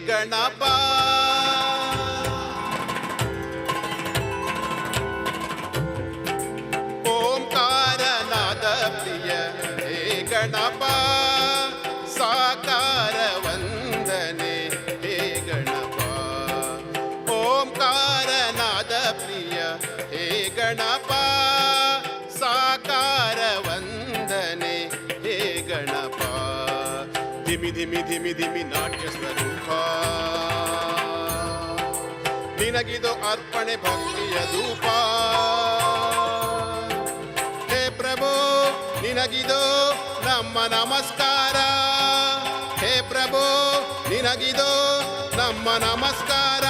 ಗಣಪ. ಓಂಕಾರನಾದ ಪ್ರಿಯ ಹೇ ಗಣಪ, ಸಾಕಾರ ವಂದನೆ ಹೇ ಗಣಪ. ಓಂಕಾರನಾದ ಪ್ರಿಯ ಹೇ ಗಣಪ, ಸಾಕಾರ ವಂದನೆ ಹೇ ಗಣಪ. ಧಿಮಿ ಧಿಮಿ ಧಿಮಿ ಧಿಮಿ ನಾಟ್ಯ ಸ್ವರೂಪ, ನಿನಗಿದು ಅರ್ಪಣೆ ಭಕ್ತಿಯ ಧೂಪ. ಹೇ ಪ್ರಭು, ನಿನಗಿದು ನಮ್ಮ ನಮಸ್ಕಾರ. ಹೇ ಪ್ರಭು, ನಿನಗಿದು ನಮ್ಮ ನಮಸ್ಕಾರ.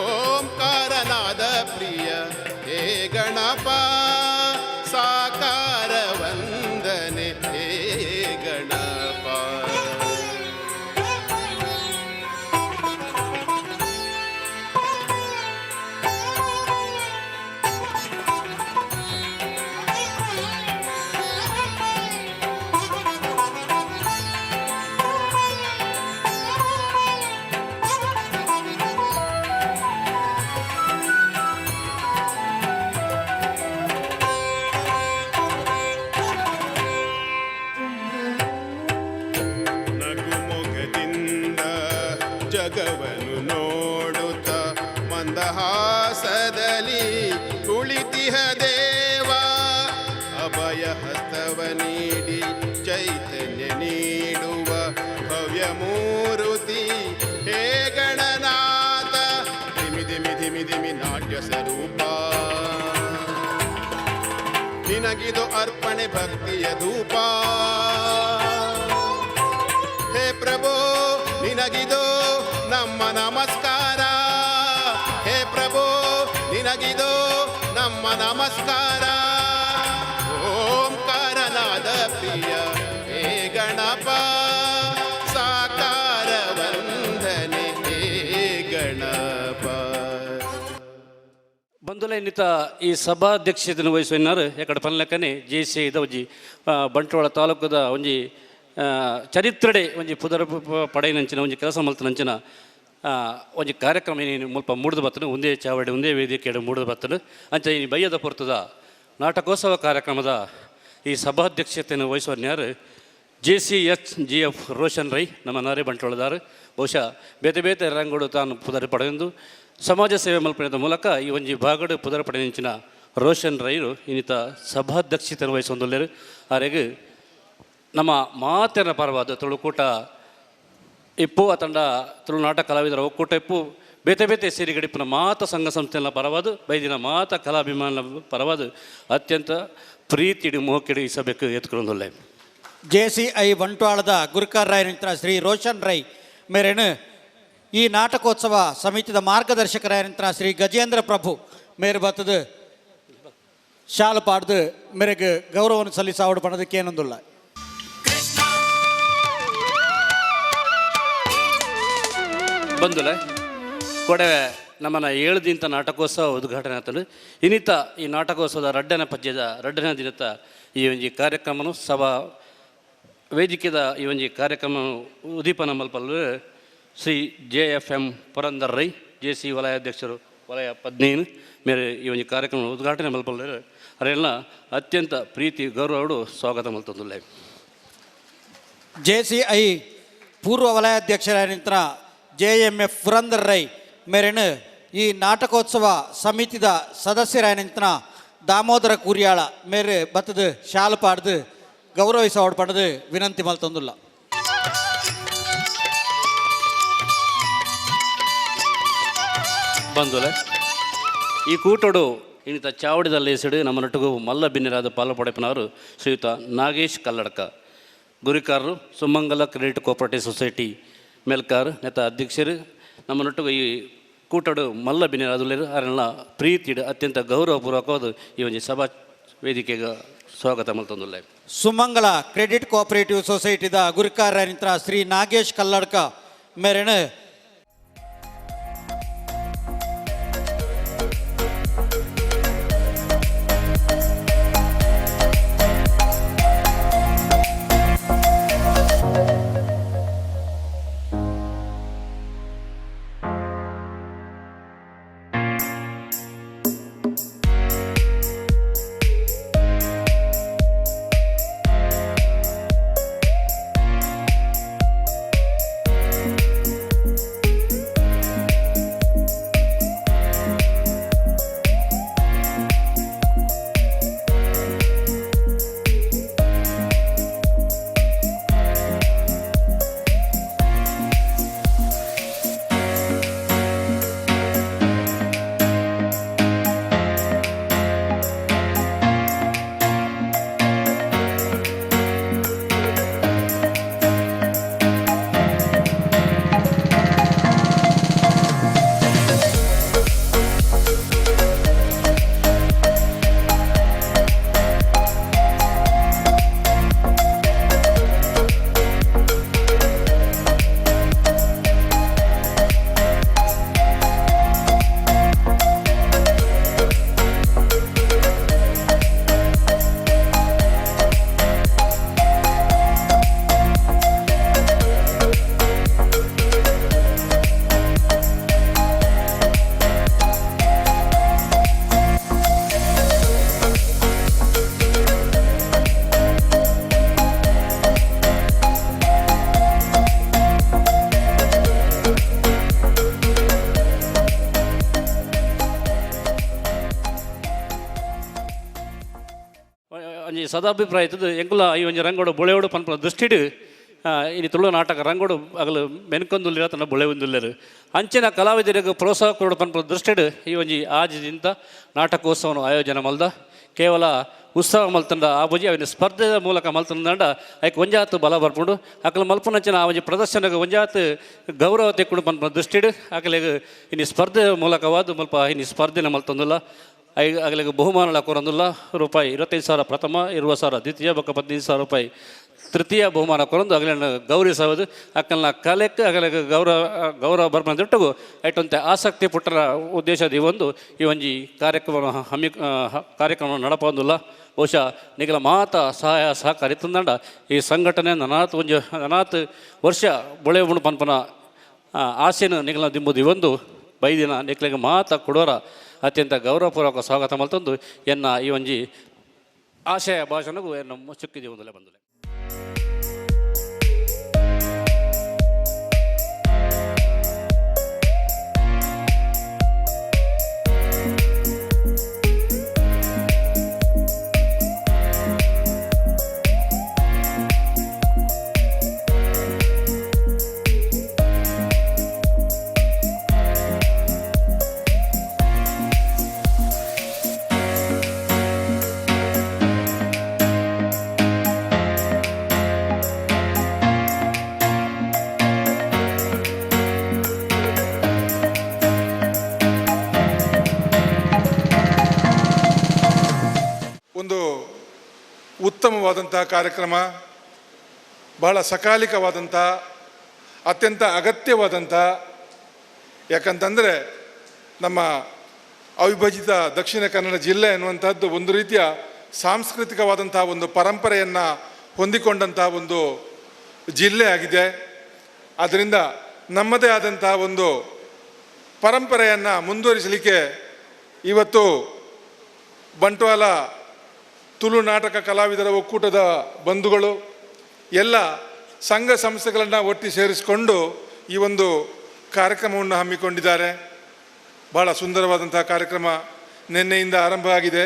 ಓಂಕಾರನಾದ ಪ್ರಿಯ ಹೇ ಗಣಪ, ಸಾಕಾರ ವಂದನೆ ಹೇ ಗಣಪ. ನಗುಮೊಗದಿಂದ ಜಗವನ್ನು ನೋಡುತ್ತ ಮಂದಹಾಸದಲ್ಲಿ ಕುಳಿತಿಹ ದೇವ, ಅಭಯ ಹಸ್ತವ ನೀಡಿ ಚೈತನ್ಯ ನೀಡುವ ಭವ್ಯ ಮೂರುತಿ ಹೇ ಗಣನಾಥ. ಧಿಮಿ ಧಿಮಿ ಧಿಮಿ ಧಿಮಿ ನಾಟ್ಯ ಸ್ವರೂಪ, ನಿನಗಿದು ಅರ್ಪಣೆ ಭಕ್ತಿಯ ಧೂಪ. ಹೇ ಪ್ರಭು, ನಿನಗಿದು ನಮ್ಮ ನಮಸ್ಕಾರ. ಹೇ ಪ್ರಭು, ನಿನಗಿದು ನಮ್ಮ ನಮಸ್ಕಾರ. ಓಂಕಾರನಾದ ಪ್ರಿಯ ಹೇ ಗಣಪ, ಸಾಕಾರ ವಂದನೆ ಹೇ ಗಣಪ. ಬಂಧುಲ, ಇನ್ನಿತ ಈ ಸಭಾಧ್ಯಕ್ಷತೆಯನ್ನು ವಹಿಸುವన్నారు ಎಕಡೆ ಪನ್ಲೆಕ್ಕನೆ ಜೆ ಸಿ ಐದ ಒಂಜಿ ಬಂಟ್ವಾಳ ತಾಲೂಕದ ಒಂಜಿ ಚರಿತ್ರೆಡೆ ಒಂಜಿ ಪುದರ್ ಪಡೆಯಿನಂಚಿನ ಒಂಜಿ ಕೆಲಸ ಮಲ್ತನಂಚಿನ ಒಂಜಿ ಕಾರ್ಯಕ್ರಮ ಏನೇನು ಮುಲ್ಪ ಮೂಡ್ದು ಬತ್ತನು. ಒಂದೇ ಚಾವಡಿ, ಒಂದೇ ವೇದಿಕೆಡು ಮೂಡ್ದು ಬತ್ತನು. ಅಂಚ ಈ ಬಯ್ಯದ ಪೊರ್ತದ ನಾಟಕೋತ್ಸವ ಕಾರ್ಯಕ್ರಮದ ಈ ಸಭಾಧ್ಯಕ್ಷತೆಯನ್ನು ವಹಿಸುವನ್ಯಾರು J C H G F Roshan Rai, ನಮ್ಮ ನಾರೆ ಬಂಟ್ವಾಳದಾರು. ಬಹುಶಃ ಬೇತೆ ಬೇತೆ ರಂಗೋಡು ತಾನು ಪುದರ್ ಪಡೆಯೊಂದು ಸಮಾಜ ಸೇವೆ ಮಲ್ಪನೆದ ಮೂಲಕ ಈ ಒಂಜಿ ಭಾಗಡು ಪುದರ್ ಪಡೆಯಂಚಿನ ರೋಷನ್ ರೈರು ಇನ್ನಿತ ಸಭಾಧ್ಯಕ್ಷತೆಯನ್ನು ವಹಿಸೊಂದುಲ್ಲೆರ್. ಆರೆಗ್ ನಮ್ಮ ಮಾತೆರ ಪರವಾದ, ತುಳುಕೂಟ ಇಪ್ಪು ಅತಂಡ ತುಳುನಾಟ ಕಲಾವಿದರ ಒಕ್ಕೂಟ ಇಪ್ಪು, ಬೇತೆ ಬೇತೆ ಸಿರಿಗಡಿಪಿನ ಮಾತ ಸಂಘ ಸಂಸ್ಥೆಗಳ ಪರವಾದ, ಬೈದಿನ ಮಾತ ಕಲಾಭಿಮಾನ ಪರವಾದ ಅತ್ಯಂತ ಪ್ರೀತಿಡು ಮೋಕೆಡು ಈ ಸಭೆಗೆ ಎತ್ಕೊಳ್ಳೊಂದುಲ್ಲೆ. ಜೆ ಸಿ I ಬಂಟ್ವಾಳದ ಗುರುಕಾರರಾಯನಂತರ ಶ್ರೀ ರೋಷನ್ ರೈ ಮೇರೇನು ಈ ನಾಟಕೋತ್ಸವ ಸಮಿತಿದ ಮಾರ್ಗದರ್ಶಕರಾಯನಂತರ ಶ್ರೀ ಗಜೇಂದ್ರ ಪ್ರಭು ಮೇರು ಬತ್ತದು ಶಾಲು ಪಾಡ್ದು ಮೇರೆಗೆ ಗೌರವವನ್ನು ಸಲ್ಲಿಸಾವಡು ಪಣದಕ್ಕೆ ಏನೊಂದುಲ್ಲ. ಬಂದುಲೆ ಕೊಡೆ ನಮ್ಮನ್ನ 7 ದಿನದ ನಾಟಕೋತ್ಸವ ಉದ್ಘಾಟನೆ ಆತನು. ಇನ್ನಿತ ಈ ನಾಟಕೋತ್ಸವದ ರಡ್ಡನ ಪದ್ಯದ ರಡ್ಡನ ದಿನದ ಈ ಒಂಜಿ ಕಾರ್ಯಕ್ರಮನು ಸಭಾ ವೇದಿಕೆದ ಈ ಒಂಜಿ ಕಾರ್ಯಕ್ರಮ ಉದೀಪನ ಮಲ್ಪಲ್ಲು Shri J F M Purandar Rai, J C ವಲಯಾಧ್ಯಕ್ಷರು, ವಲಯ 15 ಮೇರೆ ಈ ಒಂಜಿ ಕಾರ್ಯಕ್ರಮ ಉದ್ಘಾಟನೆ ಮಲ್ಪಲ್ಲೇರು. ಅರೆಲ್ಲ ಅತ್ಯಂತ ಪ್ರೀತಿ ಗೌರವಡು ಸ್ವಾಗತ ಮಲ್ತೊಂದುಲ್ಲೆ. ಜೆ ಸಿ I ಪೂರ್ವ ವಲಯಾಧ್ಯಕ್ಷರಾಯನಂತರ J M F Purandar Rai ಮೇರೇನು ಈ ನಾಟಕೋತ್ಸವ ಸಮಿತಿದ ಸದಸ್ಯರಾಯನಂತರ ದಾಮೋದರ ಕೂರಿಯಾಳ ಮೇರೆ ಬತ್ತದು ಶಾಲು ಪಾಡ್ದು ಗೌರವಿಸವಾಡು ಪಡೆದು ವಿನಂತಿ ಮಲ್ತೊಂದುಲ್ಲ. ಬಂದುಲೆ, ಈ ಕೂಟೋಡು ಇನ್ನಿತ ಚಾವಡಿದಲ್ಲಿ ಹೆಸರು ನಮ್ಮ ನಟಗು ಮಲ್ಲ ಬಿನ್ನೆರಾದ ಪಾಲು ಪಡೆಪನವರು ಶ್ರೀಯುತ ನಾಗೇಶ್ ಕಲ್ಲಡ್ಕ, ಗುರಿಕಾರರು, ಸುಮಂಗಲ ಕ್ರೆಡಿಟ್ ಕೋಆಪರೇಟಿವ್ ಸೊಸೈಟಿ ಮೇಲ್ಕಾರ್ ನೆತ ಅಧ್ಯಕ್ಷರು. ನಮ್ಮ ನಟ್ಟುಗು ಈ ಕೂಟಡು ಮಲ್ಲ ಬಿನ್ನೆರಾದುಲ್ಲೇರು. ಅರೆಲ್ಲ ಪ್ರೀತಿಡು ಅತ್ಯಂತ ಗೌರವಪೂರ್ವಕವಾದ ಈ ಒಂಜಿ ಸಭಾ ವೇದಿಕೆಗೆ ಸ್ವಾಗತ ಮಲ್ತೊಂದುಲ್ಲೆ. ಸುಮಂಗಲ ಕ್ರೆಡಿಟ್ ಕೋಆಪರೇಟಿವ್ ಸೊಸೈಟಿದ ಗುರುಕಾರನಿತ್ರ ಶ್ರೀ ನಾಗೇಶ್ ಕಲ್ಲಡ್ಕ ಮೇರೆನು ಸದಾಭಿಪ್ರಾಯ ಇತ್ತದು ಎಂಕುಲ ಈ ಒಂಜಿ ರಂಗೋಡು ಬೊಳೆಯೋಡು ಪನ್ಪುನ ದೃಷ್ಟಿಡ್ ಇನಿ ತುಳು ನಾಟಕ ರಂಗೋಡು ಅಗಲು ಮೆನ್ಕೊಂದುಲ್ಲೆರ್ ತನ್ನ ಬೊಳೆವೊಂದುಲ್ಲೆರ್. ಅಂಚಿನ ಕಲಾವಿದರಿಗೆ ಪ್ರೋತ್ಸಾಹ ಕೊರೊಡು ಪನ್ಪುನ ದೃಷ್ಟಿಡ್ ಈ ಒಂಜಿ ಆಜಿದಿಂದ ನಾಟಕೋತ್ಸವನು ಆಯೋಜನೆ ಮಲ್ದ. ಕೇವಲ ಉತ್ಸವ ಮಲ್ತಂಡ ಆ ಬುಜಿ ಅವಿನ ಸ್ಪರ್ಧೆದ ಮೂಲಕ ಮಲ್ತಂಡ ಐಕ್ ಒಂಜಾತ್ ಬಲ ಬರ್ಪುಂಡು. ಅಕಲು ಮಲ್ಪುನಂಚಿನ ಆ ಒಂಜಿ ಪ್ರದರ್ಶನಗ್ ಒಂಜಾತ್ ಗೌರವ ತೆಕ್ಕುಂಡು ಪನ್ಪುನ ದೃಷ್ಟಿಡ್ ಅಕಲೆಗ್ ಇನಿ ಸ್ಪರ್ಧೆ ಮೂಲಕವಾದ್ ಮುಲ್ಪ ಇನಿ ಸ್ಪರ್ಧೆನ ಮಲ್ತೊಂದುಲ್ಲ. I ಅಗಲಿಗೆ ಬಹುಮಾನಲ ಕೊರೊಂದುಲ್ಲ. ರೂಪಾಯಿ 25,000 ಪ್ರಥಮ, 20,000 ದ್ವಿತೀಯ ಬೊಕ್ಕ 15,000 ರೂಪಾಯಿ ತೃತೀಯ ಬಹುಮಾನ ಕೊರೊಂದು ಅಗಲೆನ ಗೌರವಿಸವುದು. ಅಕಲ್ನ ಕಲೆಕ್ ಅಗಲೆಗ್ ಗೌರವ ಗೌರವ ಬರ್ಪುನ ದಿಟ್ಟುಗು ಐಟೊಂತೆ ಆಸಕ್ತಿ ಪುಟ್ಟರ ಉದ್ದೇಶದ ಈ ಒಂದು ಈ ಒಂಜಿ ಕಾರ್ಯಕ್ರಮ ಹಮ್ಮಿ ಕಾರ್ಯಕ್ರಮ ನಡಪೊಂದುಲ್ಲ. ಬಹುಶಃ ನಿಗಲ ಮಾತ ಸಹಾಯ ಸಹಕಾರ ಇತ್ತಂದಂಡ ಈ ಸಂಘಟನೆ ನನಾತ್ ಒಂಜಿ ನನಾತ್ ವರ್ಷ ಬೊಳೆವುಂಡು ಪನ್ಪುನ ಆಸೆನು ನಿಗಲ ದಿಂಬುದು. ಈ ಒಂದು ಬೈದಿನ ನಿಕ್ಲೆಗ್ ಮಾತ ಕೊಡೋರ ಅತ್ಯಂತ ಗೌರವಪೂರ್ವಕ ಸ್ವಾಗತ ಮಲ್ತೊಂದು ಎನ್ನ ಈ ಒಂಜಿ ಆಶಯ ಭಾಷಣಗೂ ಎನ್ನ ಚುಕ್ಕಿದೆ ಒಂದಲೆ ಬಂದಲೆ. ಒಂದು ಉತ್ತಮವಾದಂತಹ ಕಾರ್ಯಕ್ರಮ, ಬಹಳ ಸಕಾಲಿಕವಾದಂಥ, ಅತ್ಯಂತ ಅಗತ್ಯವಾದಂಥ. ಯಾಕಂತಂದರೆ ನಮ್ಮ ಅವಿಭಜಿತ ದಕ್ಷಿಣ ಕನ್ನಡ ಜಿಲ್ಲೆ ಎನ್ನುವಂಥದ್ದು ಒಂದು ರೀತಿಯ ಸಾಂಸ್ಕೃತಿಕವಾದಂಥ ಒಂದು ಪರಂಪರೆಯನ್ನು ಹೊಂದಿಕೊಂಡಂಥ ಒಂದು ಜಿಲ್ಲೆ ಆಗಿದೆ. ಆದ್ದರಿಂದ ನಮ್ಮದೇ ಆದಂಥ ಒಂದು ಪರಂಪರೆಯನ್ನು ಮುಂದುವರಿಸಲಿಕ್ಕೆ ಇವತ್ತು ಬಂಟ್ವಾಳ ತುಳು ನಾಟಕ ಕಲಾವಿದರ ಒಕ್ಕೂಟದ ಬಂಧುಗಳು ಎಲ್ಲ ಸಂಘ ಸಂಸ್ಥೆಗಳನ್ನು ಒಟ್ಟಿ ಸೇರಿಸಿಕೊಂಡು ಈ ಒಂದು ಕಾರ್ಯಕ್ರಮವನ್ನು ಹಮ್ಮಿಕೊಂಡಿದ್ದಾರೆ. ಬಹಳ ಸುಂದರವಾದಂಥ ಕಾರ್ಯಕ್ರಮ ನಿನ್ನೆಯಿಂದ ಆರಂಭ ಆಗಿದೆ.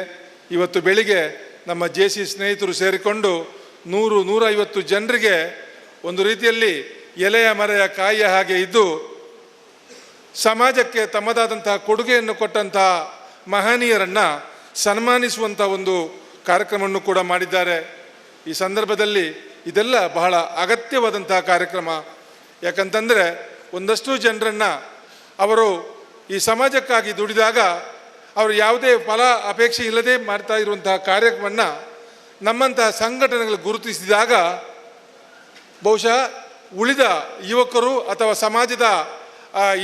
ಇವತ್ತು ಬೆಳಿಗ್ಗೆ ನಮ್ಮ ಜೆ ಸಿ ಸ್ನೇಹಿತರು ಸೇರಿಕೊಂಡು 100-150 ಜನರಿಗೆ ಒಂದು ರೀತಿಯಲ್ಲಿ ಎಲೆಯ ಮರೆಯ ಕಾಯಿಯ ಹಾಗೆ ಇದ್ದು ಸಮಾಜಕ್ಕೆ ತಮ್ಮದಾದಂತಹ ಕೊಡುಗೆಯನ್ನು ಕೊಟ್ಟಂತಹ ಮಹನೀಯರನ್ನು ಸನ್ಮಾನಿಸುವಂಥ ಒಂದು ಕಾರ್ಯಕ್ರಮವನ್ನು ಕೂಡ ಮಾಡಿದ್ದಾರೆ. ಈ ಸಂದರ್ಭದಲ್ಲಿ ಇದೆಲ್ಲ ಬಹಳ ಅಗತ್ಯವಾದಂತಹ ಕಾರ್ಯಕ್ರಮ. ಯಾಕಂತಂದರೆ ಒಂದಷ್ಟು ಜನರನ್ನು ಅವರು ಈ ಸಮಾಜಕ್ಕಾಗಿ ದುಡಿದಾಗ ಅವರು ಯಾವುದೇ ಫಲ ಅಪೇಕ್ಷೆ ಇಲ್ಲದೆ ಮಾಡ್ತಾ ಇರುವಂತಹ ಕಾರ್ಯಕ್ರಮವನ್ನು ನಮ್ಮಂತಹ ಸಂಘಟನೆಗಳು ಗುರುತಿಸಿದಾಗ ಬಹುಶಃ ಉಳಿದ ಯುವಕರು ಅಥವಾ ಸಮಾಜದ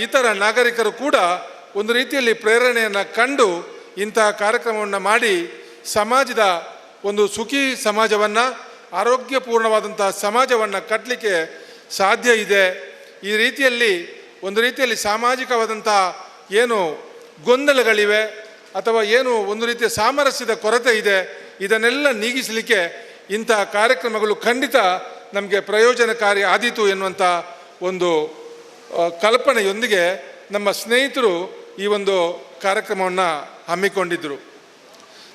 ಇತರ ನಾಗರಿಕರು ಕೂಡ ಒಂದು ರೀತಿಯಲ್ಲಿ ಪ್ರೇರಣೆಯನ್ನು ಕಂಡು ಇಂತಹ ಕಾರ್ಯಕ್ರಮವನ್ನು ಮಾಡಿ ಸಮಾಜದ ಒಂದು ಸುಖಿ ಸಮಾಜವನ್ನು, ಆರೋಗ್ಯಪೂರ್ಣವಾದಂಥ ಸಮಾಜವನ್ನು ಕಟ್ಟಲಿಕ್ಕೆ ಸಾಧ್ಯ ಇದೆ. ಈ ರೀತಿಯಲ್ಲಿ ಒಂದು ರೀತಿಯಲ್ಲಿ ಸಾಮಾಜಿಕವಾದಂಥ ಏನು ಗೊಂದಲಗಳಿವೆ ಅಥವಾ ಏನು ಒಂದು ರೀತಿಯ ಸಾಮರಸ್ಯದ ಕೊರತೆ ಇದೆ, ಇದನ್ನೆಲ್ಲ ನೀಗಿಸಲಿಕ್ಕೆ ಇಂತಹ ಕಾರ್ಯಕ್ರಮಗಳು ಖಂಡಿತ ನಮಗೆ ಪ್ರಯೋಜನಕಾರಿ ಆದೀತು ಎನ್ನುವಂಥ ಒಂದು ಕಲ್ಪನೆಯೊಂದಿಗೆ ನಮ್ಮ ಸ್ನೇಹಿತರು ಈ ಒಂದು ಕಾರ್ಯಕ್ರಮವನ್ನು ಹಮ್ಮಿಕೊಂಡಿದ್ದರು.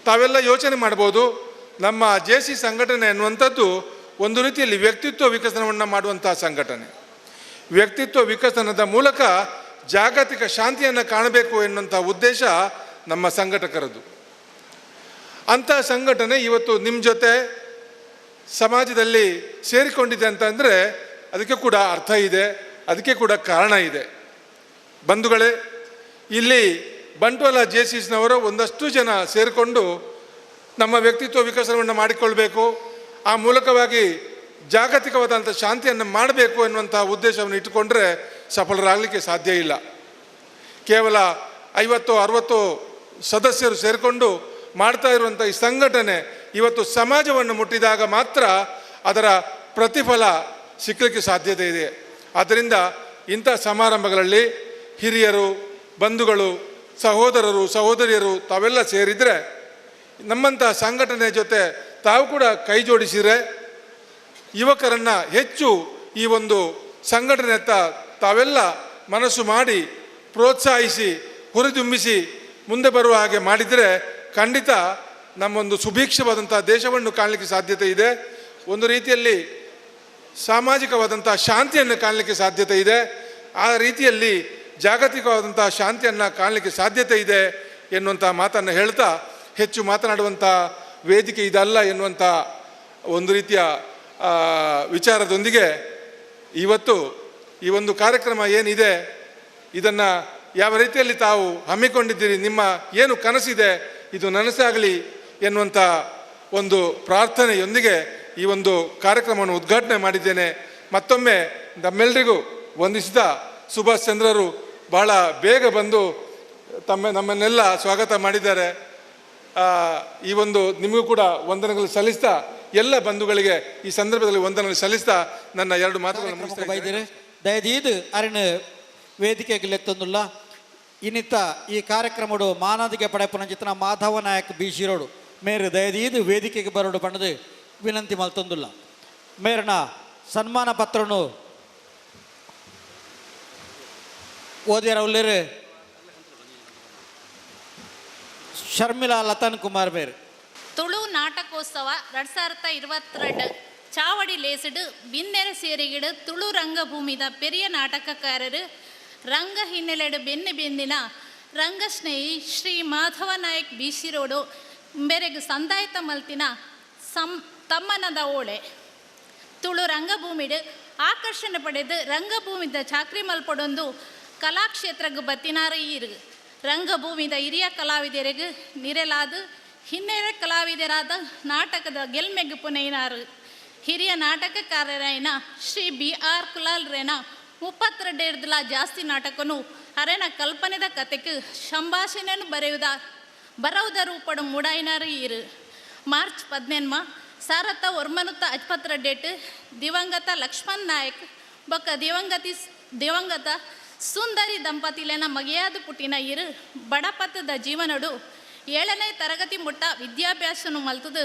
ತಾವೆಲ್ಲ ಯೋಚನೆ ಮಾಡ್ಬೋದು, ನಮ್ಮ ಜೆ ಸಿ ಸಂಘಟನೆ ಎನ್ನುವಂಥದ್ದು ಒಂದು ರೀತಿಯಲ್ಲಿ ವ್ಯಕ್ತಿತ್ವ ವಿಕಸನವನ್ನು ಮಾಡುವಂಥ ಸಂಘಟನೆ. ವ್ಯಕ್ತಿತ್ವ ವಿಕಸನದ ಮೂಲಕ ಜಾಗತಿಕ ಶಾಂತಿಯನ್ನು ಕಾಣಬೇಕು ಎನ್ನುವಂಥ ಉದ್ದೇಶ ನಮ್ಮ ಸಂಘಟಕರದ್ದು. ಅಂಥ ಸಂಘಟನೆ ಇವತ್ತು ನಿಮ್ಮ ಜೊತೆ ಸಮಾಜದಲ್ಲಿ ಸೇರಿಕೊಂಡಿದೆ ಅಂತಂದರೆ ಅದಕ್ಕೆ ಕೂಡ ಅರ್ಥ ಇದೆ, ಅದಕ್ಕೆ ಕೂಡ ಕಾರಣ ಇದೆ. ಬಂಧುಗಳೇ, ಇಲ್ಲಿ ಬಂಟ್ವಾಳ ಜೆ ಸಿ ಎಸ್ನವರು ಒಂದಷ್ಟು ಜನ ಸೇರಿಕೊಂಡು ನಮ್ಮ ವ್ಯಕ್ತಿತ್ವ ವಿಕಸನವನ್ನು ಮಾಡಿಕೊಳ್ಬೇಕು, ಆ ಮೂಲಕವಾಗಿ ಜಾಗತಿಕವಾದಂಥ ಶಾಂತಿಯನ್ನು ಮಾಡಬೇಕು ಎನ್ನುವಂಥ ಉದ್ದೇಶವನ್ನು ಇಟ್ಟುಕೊಂಡ್ರೆ ಸಫಲರಾಗಲಿಕ್ಕೆ ಸಾಧ್ಯ ಇಲ್ಲ. ಕೇವಲ 50-60 ಸದಸ್ಯರು ಸೇರಿಕೊಂಡು ಮಾಡ್ತಾ ಇರುವಂಥ ಈ ಸಂಘಟನೆ ಇವತ್ತು ಸಮಾಜವನ್ನು ಮುಟ್ಟಿದಾಗ ಮಾತ್ರ ಅದರ ಪ್ರತಿಫಲ ಸಿಕ್ಕಲಿಕ್ಕೆ ಸಾಧ್ಯತೆ ಇದೆ. ಆದ್ದರಿಂದ ಇಂಥ ಸಮಾರಂಭಗಳಲ್ಲಿ ಹಿರಿಯರು, ಬಂಧುಗಳು, ಸಹೋದರರು, ಸಹೋದರಿಯರು ತಾವೆಲ್ಲ ಸೇರಿದರೆ ನಮ್ಮಂಥ ಸಂಘಟನೆ ಜೊತೆ ತಾವು ಕೂಡ ಕೈ ಜೋಡಿಸಿದರೆ ಯುವಕರನ್ನು ಹೆಚ್ಚು ಈ ಒಂದು ಸಂಘಟನೆಯತ್ತ ತಾವೆಲ್ಲ ಮನಸ್ಸು ಮಾಡಿ ಪ್ರೋತ್ಸಾಹಿಸಿ ಹುರಿದುಂಬಿಸಿ ಮುಂದೆ ಬರುವ ಹಾಗೆ ಮಾಡಿದರೆ ಖಂಡಿತ ನಮ್ಮೊಂದು ಸುಭೀಕ್ಷವಾದಂಥ ದೇಶವನ್ನು ಕಾಣಲಿಕ್ಕೆ ಸಾಧ್ಯತೆ ಇದೆ. ಒಂದು ರೀತಿಯಲ್ಲಿ ಸಾಮಾಜಿಕವಾದಂಥ ಶಾಂತಿಯನ್ನು ಕಾಣಲಿಕ್ಕೆ ಸಾಧ್ಯತೆ ಇದೆ. ಆ ರೀತಿಯಲ್ಲಿ ಜಾಗತಿಕವಾದಂಥ ಶಾಂತಿಯನ್ನು ಕಾಣಲಿಕ್ಕೆ ಸಾಧ್ಯತೆ ಇದೆ ಎನ್ನುವಂಥ ಮಾತನ್ನು ಹೇಳ್ತಾ, ಹೆಚ್ಚು ಮಾತನಾಡುವಂಥ ವೇದಿಕೆ ಇದಲ್ಲ ಎನ್ನುವಂಥ ಒಂದು ರೀತಿಯ ವಿಚಾರದೊಂದಿಗೆ ಇವತ್ತು ಈ ಒಂದು ಕಾರ್ಯಕ್ರಮ ಏನಿದೆ, ಇದನ್ನು ಯಾವ ರೀತಿಯಲ್ಲಿ ತಾವು ಹಮ್ಮಿಕೊಂಡಿದ್ದೀರಿ, ನಿಮ್ಮ ಏನು ಕನಸಿದೆ, ಇದು ನನಸಾಗಲಿ ಎನ್ನುವಂಥ ಒಂದು ಪ್ರಾರ್ಥನೆಯೊಂದಿಗೆ ಈ ಒಂದು ಕಾರ್ಯಕ್ರಮವನ್ನು ಉದ್ಘಾಟನೆ ಮಾಡಿದ್ದೇನೆ. ಮತ್ತೊಮ್ಮೆ ನಮ್ಮೆಲ್ಲರಿಗೂ ವಂದಿಸಿದ ಸುಭಾಷ್ ಚಂದ್ರರು ಬಹಳ ಬೇಗ ಬಂದು ನಮ್ಮನ್ನೆಲ್ಲ ಸ್ವಾಗತ ಮಾಡಿದ್ದಾರೆ. ಈ ಒಂದು ನಿಮಗೂ ಕೂಡ ವಂದನೆಗಳು ಸಲ್ಲಿಸ್ತಾ, ಎಲ್ಲ ಬಂಧುಗಳಿಗೆ ಈ ಸಂದರ್ಭದಲ್ಲಿ ವಂದನೆಗಳು ಸಲ್ಲಿಸ್ತಾ ನನ್ನ ಎರಡು ಮಾತುಗಳನ್ನು ಮುಗಿಸ್ತಾ ಇದ್ದೇನೆ. ಬೈದಿರು ದಯದೀದು ಅರಿನ ವೇದಿಕೆಗೆ ಲೆತ್ತೊಂದುಲ್ಲ. ಇನ್ನಿತ್ತ ಈ ಕಾರ್ಯಕ್ರಮಡು ಮಾನದಿಗೆ ಪಡೆಪುನಂಚಿತನ ಮಾಧವ ನಾಯಕ್ ಬಿ ಶಿರೋಡು ಮೇರು ದಯದೀದು ವೇದಿಕೆಗೆ ಬರೋಡು ಪಣದು ವಿನಂತಿ ಮಲ್ತೊಂದುಲ್ಲ. ಮೇರನ ಸನ್ಮಾನ ಪತ್ರನು ಓದಿಯರ ಉಲ್ಲೇರು ಶರ್ಮಿಳಾ ಲತನ್ ಕುಮಾರ್ ಮೇರು. ತುಳು ನಾಟಕೋತ್ಸವ 2022 ಚಾವಡಿ ಲೇಸಿಡು ಬಿನ್ನೆರ ಸೇರಿಗಿಡು ತುಳು ರಂಗಭೂಮಿದ ಪೆರಿಯ ನಾಟಕಕಾರರು ರಂಗ ಹಿನ್ನೆಲೆಡು ಬೆನ್ನು ಬೆನ್ನಿನ ರಂಗಸ್ನೇಹಿ ಶ್ರೀ ಮಾಧವ ನಾಯಕ್ ಬೀಸಿರೋಡು ಬೆರೆಗು ಸಂದಾಯ್ತ ಮಲ್ತಿನ ತಮ್ಮನದ ಓಳೆ. ತುಳು ರಂಗಭೂಮಿಡು ಆಕರ್ಷಣೆ ಪಡೆದು ರಂಗಭೂಮಿದ ಚಾಕ್ರಿ ಮಲ್ಪಡೊಂದು ಕಲಾಕ್ಷೇತ್ರಕ್ಕೆ ಬತ್ತಿನಾರ ಈರು ರಂಗಭೂಮಿದ ಹಿರಿಯ ಕಲಾವಿದರಿಗೆ ನಿರೆಲಾದ ಹಿನ್ನೆಲೆ ಕಲಾವಿದರಾದ ನಾಟಕದ ಗೆಲ್ಮೆಗ್ ಪುನೈನಾರು ಹಿರಿಯ ನಾಟಕಕಾರರಾಯನ ಶ್ರೀ ಬಿ ಆರ್ ಕುಲಾಲ್ ರೇನ 32 ಜಾಸ್ತಿ ನಾಟಕನು ಅರೆನ ಕಲ್ಪನೆದ ಕತೆಗೆ ಸಂಭಾಷಣೆಯನ್ನು ಬರವುದ ರೂಪಡು ಮೂಡಾಯಿನಾರು ಈರು. ಮಾರ್ಚ್ 18 1952 ದಿವಂಗತ ಲಕ್ಷ್ಮಣ್ ನಾಯಕ್ ಬೊಕ್ಕ ದಿವಂಗತ ಸುಂದರಿ ದಂಪತಿಲೇನ ಮಗೆಯಾದ ಪುಟ್ಟಿನ ಇರು ಬಡಪತ್ತದ ಜೀವನಡು 7ನೇ ತರಗತಿ ಮುಟ್ಟ ವಿದ್ಯಾಭ್ಯಾಸನು ಮಲ್ತದು